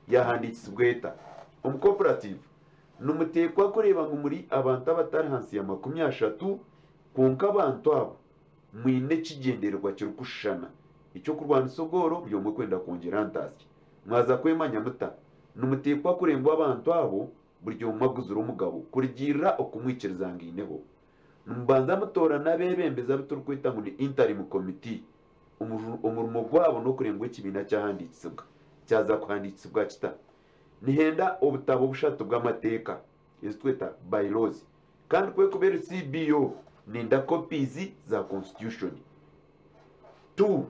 Yaahandiikisibwa eta? Omu cooperative, nimuteekwa kureeba ngu muri abantu abatari ahansi ya 30 kwonka abantu abo mwine ekigyendererwa kirikushushana eky'okurwanisa obworo buri omwe kwenda kwongyera aha ntaasya. Mwaza kwemanya muta? Nimuteekwa kureeba ngu abantu abo buri omwe aguzire omugabo kurugiirira oku mwikirizangaineho. Nimubanza mutoorana abeebembezi abu turikweta ngu ni interim committee. Omurimo gwabo n'okureeba ngu ekibiina kyahandiikisibwa. Kyaza kuhandiikisibwa kita? Nihenda obutabo bushatu bw'amateeka ezi tweta by-laws. Kandi ku erikuba eri CBO, nenda copies za constitution. Tu.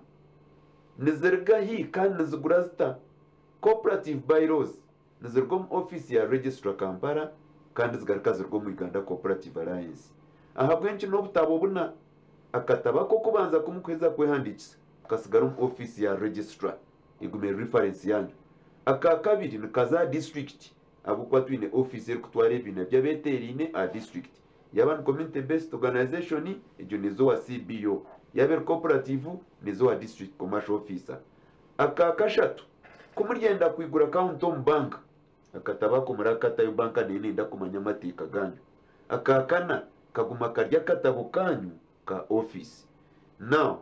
Niziruga hi kandi nizigura zita? Cooperative by-laws niziruga omu ofiisi ya Registrar Kampala kandi zigaruka ziruga omu Uganda Cooperative Alliance. Ahabw'enki n'obutabo buna? Akatabo ak'okubanza ku mukuheza kwehandiikisa kasigara omu ofiisi ya Registrar egume eri reference yaanyu. Aka kabiri nikaza aha disiturikiti ahabw'okuba twine ofiisi erikutwara ebibiina by'abeeteeraine aha disiturikiti. Yaaba ni Community Based Organization egyo neeza owa CBO, yaaba eri cooperative neeza owa District Commercial Officer. Aka kashatu, ku muryenda kwigura akawunti omu banka, akatabo ako murakatayo banka neyo neyenda kumanya amateeka gaanyu. Aka kana, kaguma kari akatabo kaanyu ka ofiisi. Now,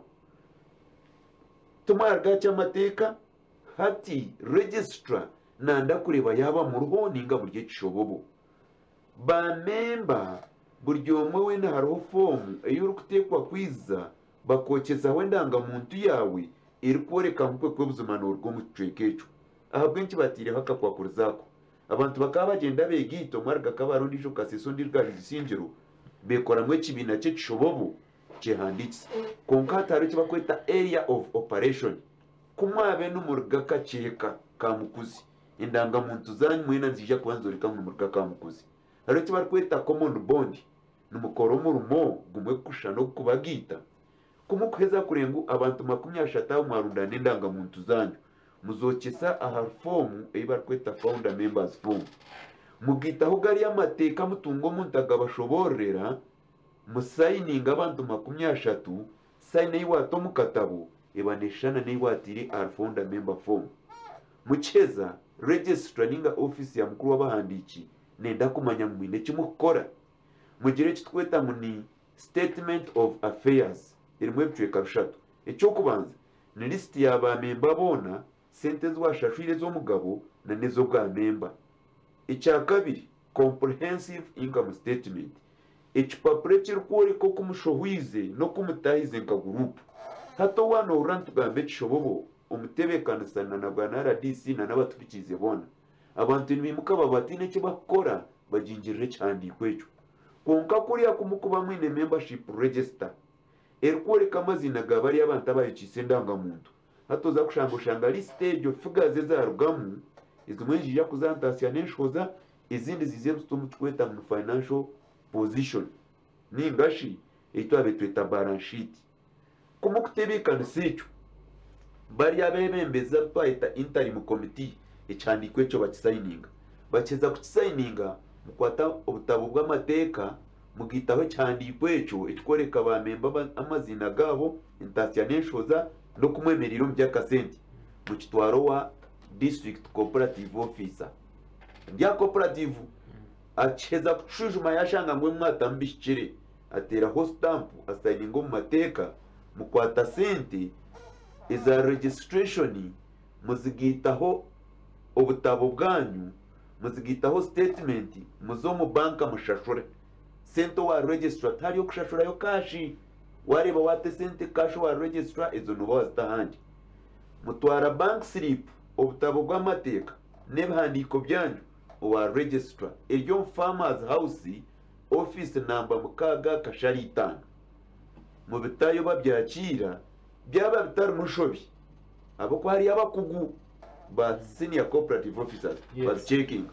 timwaruga aha ky'amateeka, hati registrar nanda kureeba yaaba muriho nainga muri ekishobobo. Baamemba buri omwe weena hariho foomu ei orikuteekwa kwiza bakookyezaho endangamuntu yaawe erikworeka ngu kwe buzima nooruga omu kicweka ekyo. Ahabw'enki bataireho akakwakurizo ako? Abantu bakaba bagyenda beegaita, omwe aruga Kabale ondiijo Kasese ondiijo Isingiro, beekoramu ekibiina ky'ekishobobo kyehandiikisa. Kwonka hati hariho eki barikweta area of operation. Ku mwabe nimuruga Kakyeka, Kamukuzi, endangamuntu zaanyu mwena niziija kuba nizooreka ngu nimuruga Kamukuzi. Hariho eki barikweta common bond, nimukora omurimo gumwe kushushana ogukubagaita. Ku murikuheza kureeba ngu abantu 30 abo mwarundaana endangamuntu zaanyu, muzookyesa aha foomu ei barikweta founder members form. Mugaitaho gariya amateeka mutunga omuntu agabashoboororera, musayininga abantu 30, sayini ei waata omu katabo eba neeshushana n'ei waataire ahari founder member form. Mukiheza, registrar nainga ofiisi ya mukuru w'abahandiiki neenda kumanya ngu mwine eki murikukora. Mugire eki turikweta ngu ni statement of affairs erimu ebicweka bishatu. Eky'okubanza ni lisiti ya baamemba boona, sente ezi waashashwire ez'omugabo na n'ez'obwamemba. Ekyakabiri, comprehensive income statement, ekipapura ekirikworeka oku mushohwize n'oku mutaahize nka guruupu. Hati owa noohurira nitugamba ekishobobo, omutebeekanisa na na bwana rdc na n'abatuhikiize boona, abantu nibaimuka baba bataine eki barikukora bagingirira ekihandiiko ekyo. Kwonka kuriya ku murikuba mwine membership register erikworeka amaziina ga bariya abantu abayokiise endangamuntu, hati oza kushanga oshanga lisiti egyo figures ezarugamu ezimwe niziija kuza aha ntaasya n'enshohoza ezindi ziije nituta omu kirikweta ngu ni financial position ninga shi ei twabaire tweta balance sheet. Ku murikutebeekanisa ekyo, bariya abeebembezi abu twayeta interim committee ekihandiiko ekyo bakisayininga. Bakiheza kukisayininga, mukwata obutabo bw'amateeka Mugaitaho ekihandiiko ekyo ekikworeka baamemba amaziina gaabo, entaasya n'enshohoza n'oku mwemereire omu by'akasente. Mukitwara owa District Cooperative Officer. Ndi aha cooperative akiheza kukishwijuma yaashanga ngu ebi mwatamu bihikire, ateeraho sitampu asayininga omu mateeka, mukwata sente eza registration muzigaitaho obutabo bwanyu, muzigaitaho sitetimenti, muze omu banka mushashure. Sente owa registrar tihariyo kushashurayo kaashi. Waareeba waata esente kaashi owa registrar ezo nooba wazita ahandi. Mutwara bank slip, obutabo bw'amateeka n'ebihandiiko byanyu owa registrar eri omu Farmers House, ofiisi namba 6 kashara 5. Mubitayo babyakiira byaba bitarimu nshobi ahabw'okuba hariyo abakugu ba senior cooperative officers babicekinga.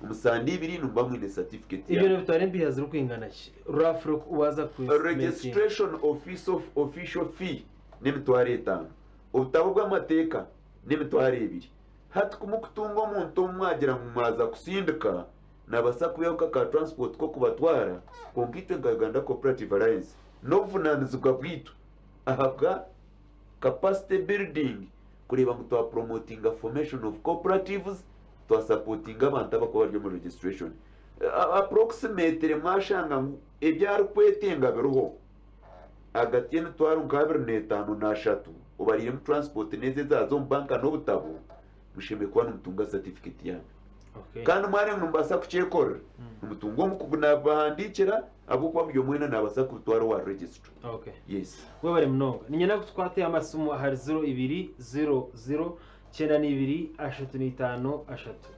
Omu sande ibiri nimuba mwine certificate Ebyo yanyu. nibitwara empiiha zirikwingana ki roughly waaza ku Registration office of official fee n'emitwaro 5. Obutabo bw'amateeka n'emitwaro 2. Hati ku mukutunga omuntu omu mwagira ngu mwaza kusindika, nabaasa kwihaho ka transport k'okubatwara, kwonka itwe nka Uganda Cooperative Alliance n'obuvunaanizibwa bwaitu ahabwa capacity building kureeba ngu twapromotinga formation of cooperatives, twasapotinga abantu abakuba bari omu registration. Approximately mwashanga ngu ebi arikwetenga biriho ahagati y'emitwaro nka 25 na 30 obariiremu transport n'ezo ezaaza omu banka n'obutabo, mushemereire kuba nimutunga certificate yanyu. Kandi mwareeba ngu nimubaasa kukyekorera, nimutunga omukugu nabahandiikira ahabw'okuba buri omwe weena naabaasa kubitwara owa registrar. Yes. Webare munonga. Niinyenda kutukwate amasimu ahari 0200 92 35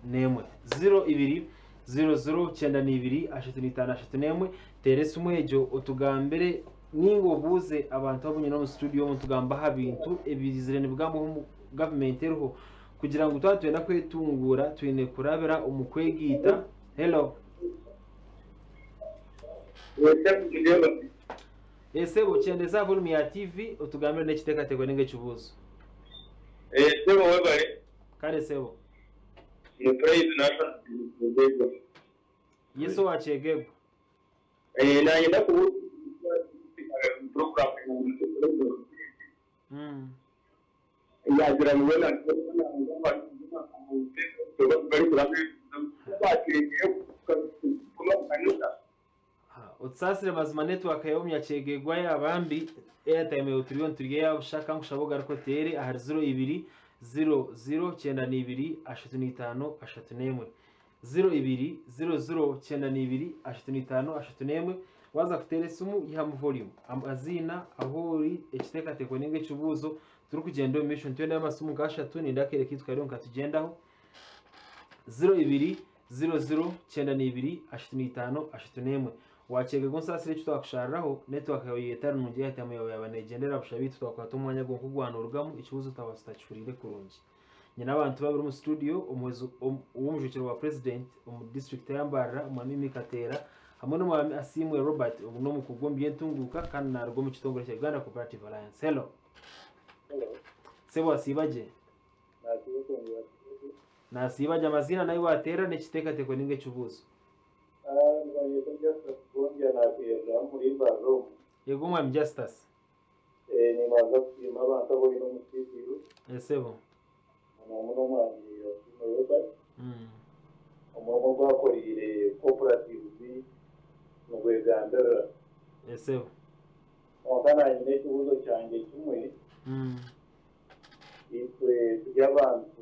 31. 0200 92 35 31. Teera esimu egyo otugambire ninga obuuze abantu abu nyine omu studio omu tugamba aha bintu ebizire nibigambwaho omu gavumenti eriho kugira ngu twaba twenda kwetunguura twine kurabira omu kwegiita. Hello. Esebo, kyendeza volume ya TV, otugambire n'ekiteekateeko ninga ekibuuzo. Sebo, webale. Kare, sebo. Ni Praise Nathan. Yesu wakyegegwa. Nayenda kubuuza program yagira ngu wena bakirigiye kuba mu kanisa. Otusaasire mazima, network yawe omunyakyegegwa yabambi, airtime yawe turiyo niturya yabushaka. Nkushaba ogaruke oteere ahari 0200 92 35 31, 0200 92 35 31. Waza kuteera esimu, yihamu volume, amaziina, ahu ori, ekiteekateeko ninga ekibuuzo. Turikugyenda omu maisho nitwenda amasimu nka ashatu, ninda akaire kaitu kariho nkatugyendaho. 0200 92 35 31. Wakyegegwa, onsaasire, eki twakushariraho network yawe yetari nungi, airtime yawe yaba negyendera busha, bitu twakwata omwanya gwonka ogwanurugamu ekibuuzo taba tutakihuriire kurungi. Nyine abantu babiri omu studio, omuhwezi w'omujwekyerwa wa president omu district ya Mbarara, omwami Mikateera, hamwe n'omwami Asiimwe Robert. Ogu n'omukugu omu by'entunguuka kandi naruga omu kitongore kya Uganda Cooperative Alliance. Hello, sebo, wasiibagye? Nasiibagye. Amaziina nawe wateera n'ekiteekateeko ninga ekibuuzo. Nibanyeta nateerera muri Mbarara. Yego, omwami Justus. Nimanza kusiima abantu aboine omu studio. Esebo. Muno omwami Asiimwe Robert. Omurimo gwakorire cooperatives nigwegambirira. Esebo. Kwonka nanyine ekibuuzo kyangye kimwe. Itwe turi abantu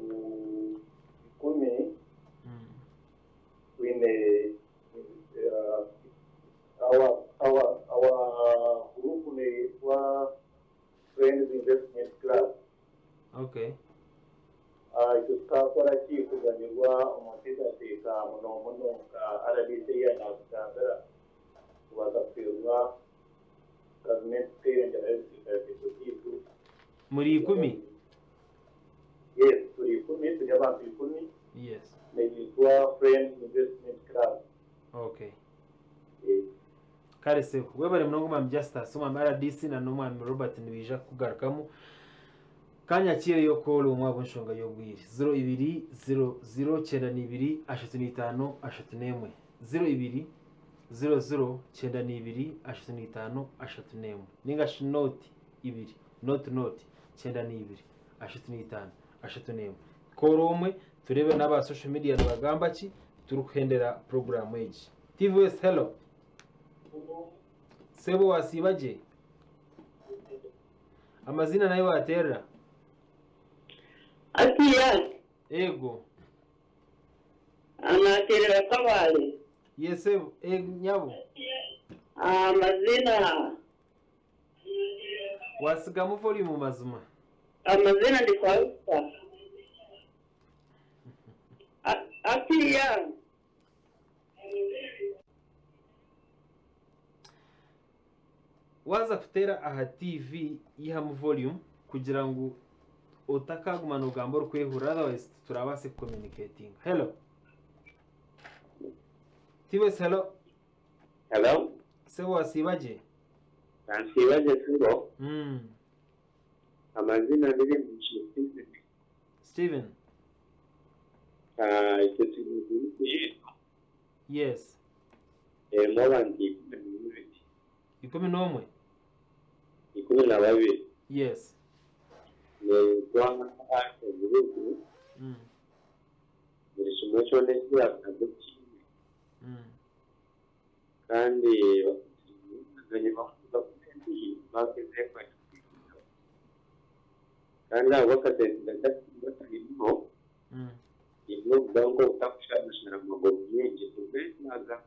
10. Twine our group neyitwa Friends Investment Club. Itwe tukakora ki kuganyurwa omu nteekateeka, muno muno nka RDC yanakugambira kubaasa kuheerwa gavumenti tukeyongyerayo ebiteekateeko byaitu? Muri 10? Yes, turi 10, turi abantu 10. Neyitwa Friends Investment Club. Eh. Kare sebo, webare munonga omwami Justus. Omwami RDC na n'omwami Robert nibaija kugarukamu kanyakireyo call omwabo enshonga y'obwire. 0200 92 35 31, 02. 00 92 35 31 ninga shi noti ibiri noti noti 92 35 31 koora omwe turebe n'aba social media nibagamba ki turikuhendera puroguramu egi. TV West, hello. Sebo wasiiba gye? Amazina nayo waterera? Atiya. Ego. Anaterera Kabale. Yesebo, e, nyabo. Amazina. Wasigamu volume mazima. Amazina ndi Fausta. Atiya. Waza kuteera aha TV yihamu volume kugira ngu otakaguma nogamba orikwehurira otherwise titurabaase kucommunicatinga. Hello. TVS, hello. Hello. Sebo wasiiba gye? Nsiiba gye sebo. Amazina ndiri Steven. Steven. Ekyo turi yaitu. Yes. Erimu abantu 12. 11? 12. Yes. Neetwa guruupu. Buri kimwe kyona eki baakaza kimwe. Kandi kandi abo bakatendeka batariho nibwo bugango butakushamishana amaguru mingi tubetaaga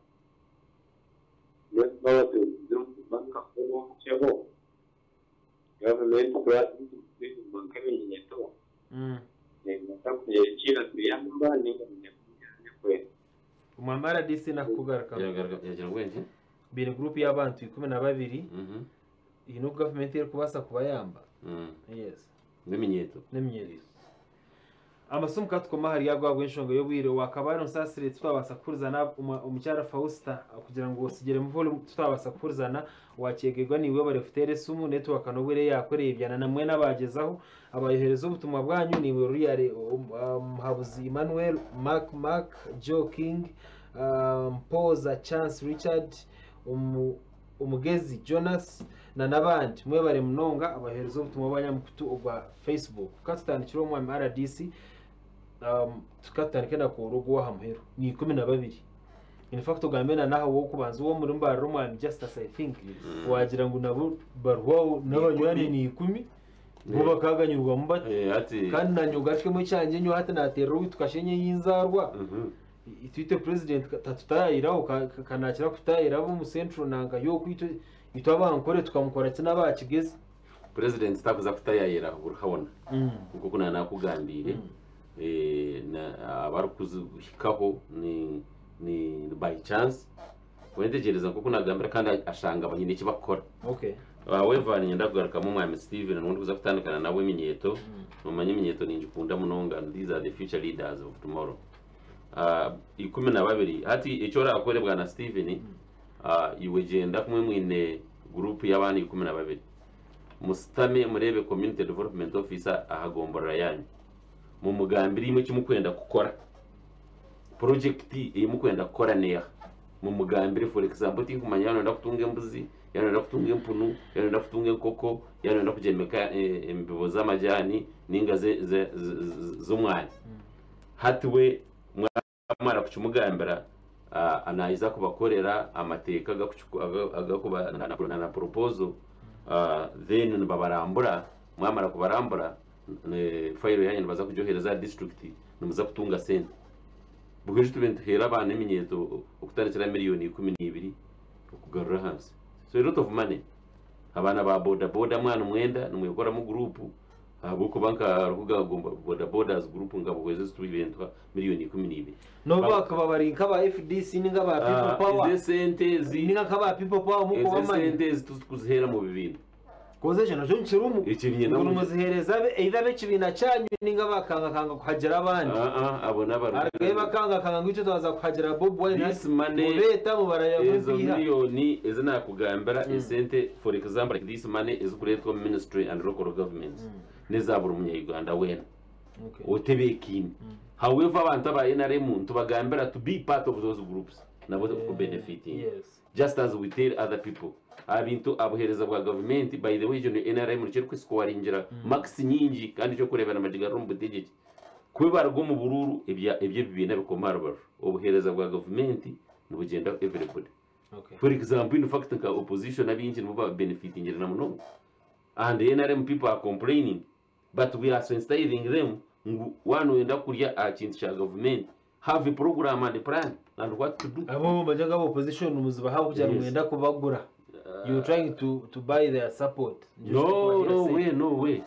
baba tubankakobo gavumenti nk'eminyeto nekira tuyamba ninga Omwami RDC nakugaruka yagira bwenge biri group y'abantu 12 iyi no government eri kubasa kubayamba. Yes. N'eminyeto. N'eminyeto. Amasomo katukoma hari yagwa enshonga y'obwire wakabari nsasire tutabasa kuhurizana omukyara Fausta kugira ngu osigere mu volume tutabasa kuhurizana wakyegerwa niwe barefutere sumu network n'obwire yakoreye ibyana namwe n'abagezaho abayohereza ubutumwa bwanyu niwe ruyare Muhabuzi Emmanuel Mark Mark Joe King Mpoza Chance Richard Umugezi Jonas na nabandi mwebare munonga abahereza ubutumwa bwanyamukutu ogwa Facebook katutandikira omwami RDC tukatandika na ku rugo wa muheru ni 12 in fact ogambe na naho wo kubanza uwo muri mbariro omwami Justice I think wagira ngu nabo barwaho n'abanywani ni 10 bo bakaganyurwa mu bati kandi nanyugashwe mu cyanje nyo hati naterera witukashenye yinzarwa itwite president tatutayiraho kanakira kutayirabo mu central nanga yo kwito itwabankore tukamukora kina bakigeze president takuza kutayayira urukabona kuko kuna nakugambire abarukuzihikaho ni by chance wentegereza kuko nagambira kandi ashanga abanyine eki bakora. Okay. However nyenda kugaruka mu mwami Steven nundi kuza kutandikana nawe eminyeto mumanye eminyeto ninjikunda munonga and these are the future leaders of tomorrow. 12 hati ecyo orakore bwana Steven iwe genda kumwe mwine group y'abana 12 musitame murebe community development officer ahagomborera yanyu mu mugambiri imwe kimukwenda gukora project imukwenda gukora neha mu mugambiri for example tinkumanya yano ndakutunga embuzi yano ndakutunga empunu yano ndakutunga enkoko yano ndakugemeka embibo z'amajani ninga z'umwani hati we mwamara kucumugambira anayiza kubakorera amateeka agakuba na proposal then nibabarambura mwamara kubarambura fayiro yanyu nibaza kujohereza district nimuza kutunga sente buhije tubentuhera abana eminyeto okutandikira miliyoni 12 okugarura hansi so a lot of money abana ba boda boda mwana mwenda nimwekora mu group ahabwokuba nka rukuga boda bodas group nga buhweze tubibentuha miliyoni 12 nobo bakaba bari nk'aba FDC ninga ba people power izi sente zi ninga nk'aba people power muko bamanye izi sente zituzihera mu bibintu koze kino cyo nkirumu ngo muzihereza be either bekibina cyanyu ninga bakanga kanga kuhagera abandi abo n'abarundi arwe bakanga kanga ngicyo twaza kuhagera Bob Wine this money mubeta mubaraya ezo miliyoni ezi nakugambira esente for example like this money is kuretwa ministry and local governments nezabura umunya-Uganda wena otebekine however abantu aba NRM tubagambira to be part of those groups nabo kubenefitinga. Yes. Just as we tell other people aha bintu aha buheereza bwa gavumenti, by the way egyo ni NRM nikyo erikusikowaringira marks nyingi kandi ekyokureeba na magigarira omu butegyeki. Ku baruga omu buruuru ebya eby'ebibiina bikoma aha rubaju, obuheereza bwa gavumenti nibugyenda everybody. Okay. For example, in fact nka opposition abaingi nibo ba benefitingire na munonga and NRM people are complaining but we are sensitizing them ngu waaba noyenda kurya aha kintu kya gavumenti have a program and a plan and what to do. Abo bajya aba opposition muzibaha kugira ngu Yes. mwenda kubagura. You trying to buy their support. No, no way, no way.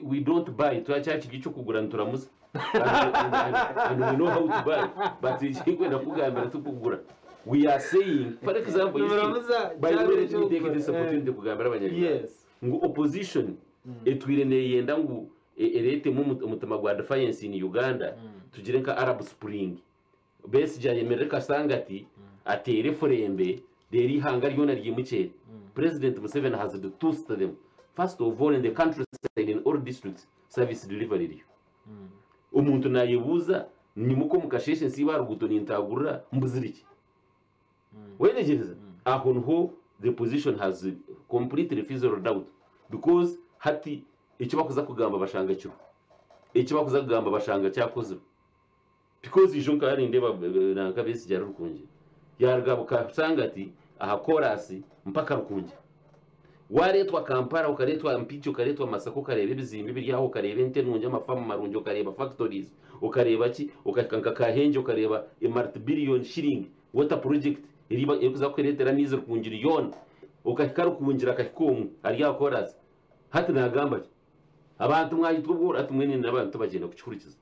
We don't buy. Twakyakirya ekyokugura nituramuza. And we know how to buy. But ekikwenda kugambira tikugura. We are saying, for example, you see, Nimuramuza by the way, let me take kyakugura. this opportunity kugambira abanyarwanda. Yes. Ngu opposition etwire neyenda ngu ereetemu omutima gwa defiance in Uganda, tugire nka Arab Spring. Besigye ayemerere Kasangati ateere efurembe reero ihanga ryona ryimukyere. President Museveni has toothed them. First of all, in the countryside, in all districts, service delivery eriyo. Omuntu nayebuuza nyimuka omu kasheeshe nsiiba aha ruguuto nintagurira mbuzire ki? Wetegyereza? Aho niho the position has completely fizzled out because hati eki bakuza kugamba bashanga kiriho. Eki bakuza kugamba bashanga kyakozirwe. Because ijo nkaba nindeeba nanka Besigye ari Rukungiri. Yaruga Kasangati aha korasi mpaka Rukungiri. Wareetwa Kampala, okareetwa Mpigi, okareetwa Masaka, okareeba ebizimbe ebiri aho, okareeba ente nungi, amafamu marungi, okareeba factories, okareeba ki, okahika nka Kahengye okareeba a multi-billion shilling water project erikuza kukureetera amaizi Rukungiri yoona. Okahika Rukungiri akahika omwe ari aha korasi. Hati naagamba ki? Abantu mwayitwa obworo, hati mbwenu n'abantu tibagyenda kukihurikiza.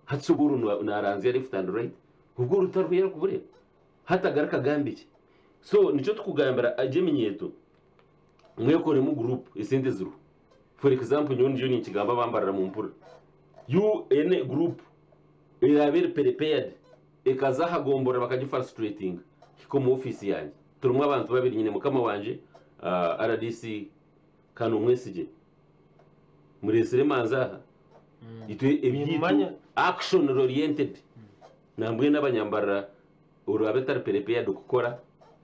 Hati shi obworo naaranzya left and right, obworo tarikuhwera kubureeba. Hati agaruke agambe ki? So nikyo tukugambira egi eminyeeto mwekoremu group esente ziriho. For example nyowe ndiyo ninkigamba bambarira mumpurire. You any group eraabe eri prepared ekaza aha gomborora bakagifrustratinga hika omu office yangye. Turimu abantu babiri nyine mukama wangye RDC Kanomwesigye. Mureetsire emanzi aha. Itwe ebyaitu Nimumanya. action oriented. Nambwenu abanyambarira oraabe atari prepared kukora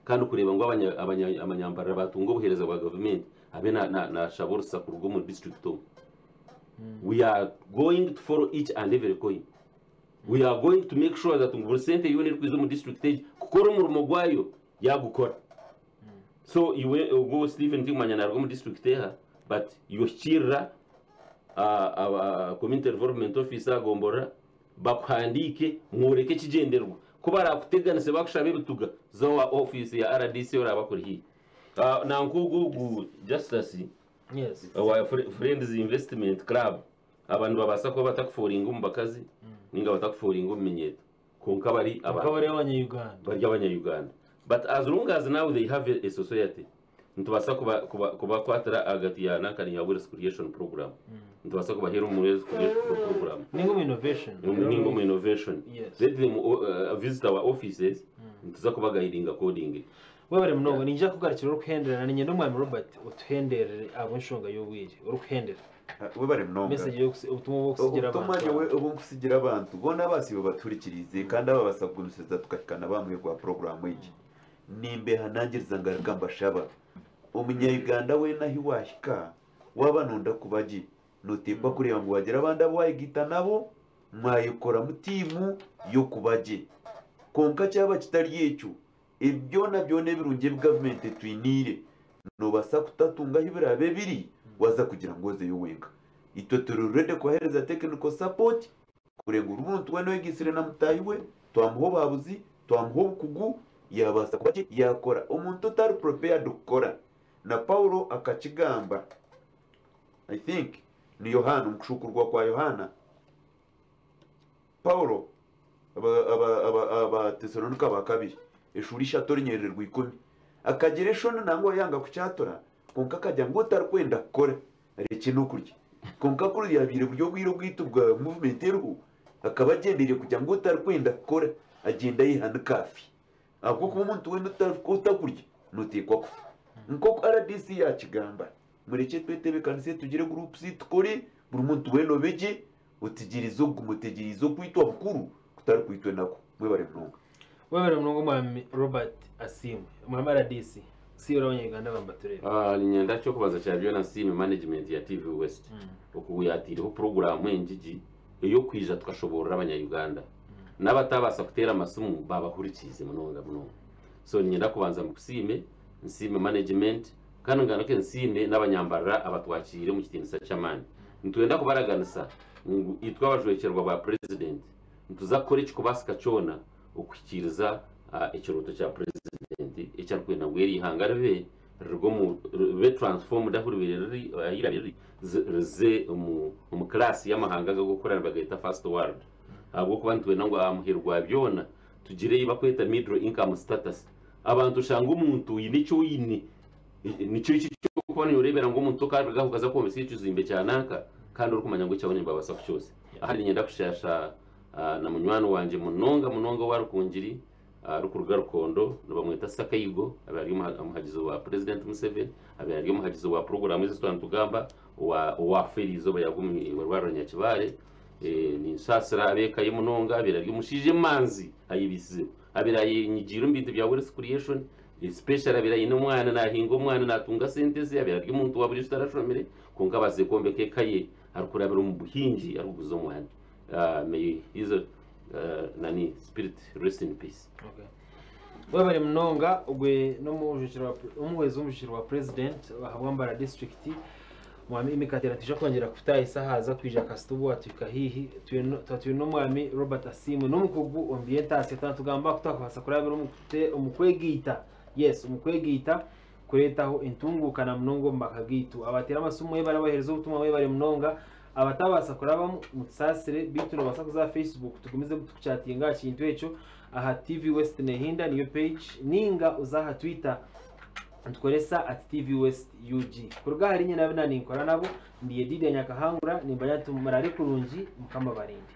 kandi kureeba ngu abanyambarira batunga obuheereza bwa gavumenti abe nashaba orusa kuruga omu district omu. We are going to follow each and every coin. We are going to make sure that ngu buri sente yoona erikwiza omu district egi kukora omurimo gwayo yagukora. So iwe ogwo Stephen tinkumanya naruga omu district eha but yohikiirira community development officer agomborora bakuhandiike mworeke ekigyendererwa. Ku barakuteganise bakushaba ebituga za owa office ya RDC oraaba akuri haihi. Nanka ogu ogu Justus Yes. owa Friends Investment Club aba nibabaasa kuba batakuforinga omu bakazi ninga batakuforinga omu minyeeto kwonka bari Kwonka abantu. bari abanya-Uganda. Bari abanya-Uganda. But as long as now they have a society, nitubaasa kubakwatira ahagati ya nankani ya wealth creation program. Nitubaasa kubaheera omu wealth creation program. Ninga omu innovation. Ninga omu innovation. Yes. Let them visit our offices, nituza kubagaidinga accordingly. Webare munonga, niinyija kukugarukira orikuhendera na niinyenda omwami Robert otuhenderere ahabw'enshonga y'obwire. Orikuhendera. Webare munonga. Message obutumwa bw'okusigira Obutumwa abantu. nyowe obu nkusigira abantu boona abasiibo batuhurikiriize kandi ababaasa kugumisiriza tukahika na bamwe gwa puroguraamu egi. Nimbehanangiriza ngaruka mbashaba. Omunya-Uganda weena ahi waahika waaba noyenda kuba gye noteekwa kureeba ngu waagira abandi abu wayegaita nabo mwayekoramu tiimu y'okuba gye. Kwonka kyaba kitari ekyo, ebi byona byona ebirungi ebi gavumenti etwiniire noobaasa kutatunga ahu biraabe biri waaza kugira ngu ozeyo wenka. Itwe turi ready kubaheereza technical support kureeba ngu buri muntu weena oyegaitsire na mutaahi we twamuha obuhabuzi, twamuha obukugu yaabaasa kuba gye yaakora. Omuntu otari prepared kukora na Paulo akakigamba I think ni Yohaana omu kushuukurwa kwa Yohaana Paulo Abatesalonika ba kabiri eshuura ishatu orunyerere rwa ikumi akagira eshoni nangwa yanga kukyatura kwonka akagira ngu otarikwenda kukora arekye n'okurya. Kwonka kuri yabaire buri obwire obwaitu bwa movement eriho akaba agyendeire kugira ngu otarikwenda kukora agyende ayehanike afe. Ahabw'okuba omuntu weena otakurya noteekwa kufa. Nk'oku RDC yakigamba murekye twetebeekanise tugire groups tukore buri muntu weena obe gye otegyereize okuguma otegyereize okwitwa bukuru kutari kwitwa enaku. Mwebare munonga. Webale munonga omwami Robert Asiimwe. Mwami RDC, siibura abanya-Uganda bambatureba. Niinyenda eky'okubanza kya byona nsiime management ya TV West oku yaataireho puroguraamu engigi ey'okwija tukashoboorora abanya-Uganda. N'abatabaasa kuteera amasimu baabahurikiize munonga munonga. So niinyenda kubanza mkusiime, nsiime management kandi ngaruke nsiime n'abanyambarira abatwakiire omu kitiinisa ky'amaani. Nitwenda kubaraganisa ngu itwe abajwekyerwa ba Purezidenti nituza kukora ekirikubaasika kyona okuhikiiriza ekirooto kya Purezidenti eki arikwenda ngu eri ihanga ribe riruge omu ribe transformed ahu ribaire riri ahu ryabaire riri rize omu omu class y'amahanga ago ag'okukura nibageta first world ahabw'okuba nitwenda ngu aha muheru gwa byona tugire ei bakweta middle income status abantu oshange omuntu oine eki oine nikyo eki eky'okuba noreebera ngu omuntu tokaruga aha okaza kwombeka ekizimbe kya nanka kandi orikumanya ngu ekyawe nibabaasa kukyosya. Ahandi niinyenda kushaasha na munywani wangye munonga munonga owa Rukungiri arikuruga Rukondo nibamweta Sakaigo abaire ari omuhagizi wa Purezidenti Museveni abaire ari omuhagizi wa puroguraamu ezi twaba nitugamba owaafa eriizooba yaagwa omu irwariro Nyakibale. Ninsaasira ab'eka ye munonga abaire ari omushaija emanzi ayebiisizeho abaire ayenyigiire omu bintu bya wealth creation especially abaire aine omwana naahinga omwana naatunga sente ze abaire ari omuntu wa buriijo tarashomire kwonka abaasize kwombeka eka ye arikurabira omu buhingi arikuguza omwani. May his nani spirit rest in peace. Okay. Webale munonga ogwe n'omuhwezi w'omujwekyerwa wa president ahabwa Mbarara district mwami Immy Kateera nitwija kwongyera kutahisa haza kwija kasita obu watuhika haihi twatwire n'omwami Robert Asiimwe n'omukugu omu by'entaasya twatugamba ku twakubaasa kurabira omu kwegaita yes omu kwegaita kureetaho entunguuka na munonga omu maka gaitu. Abateera amasimu mwebare, abaheereza obutumwa mwebare munonga, abatabaasa kurabamu mutusaasire beitu noobaasa kuza aha Facebook tugumizemu tukuchatinga aha kintu ekyo aha TV West Nehinda niyo page ninga oze aha Twitter nitukoresa at TV West UG. Kuruga ahari nye n'abu naaninkora nabo ndi Yedidia Nyakahangura nimbanya nti muraare kurungi Mukama abarinde.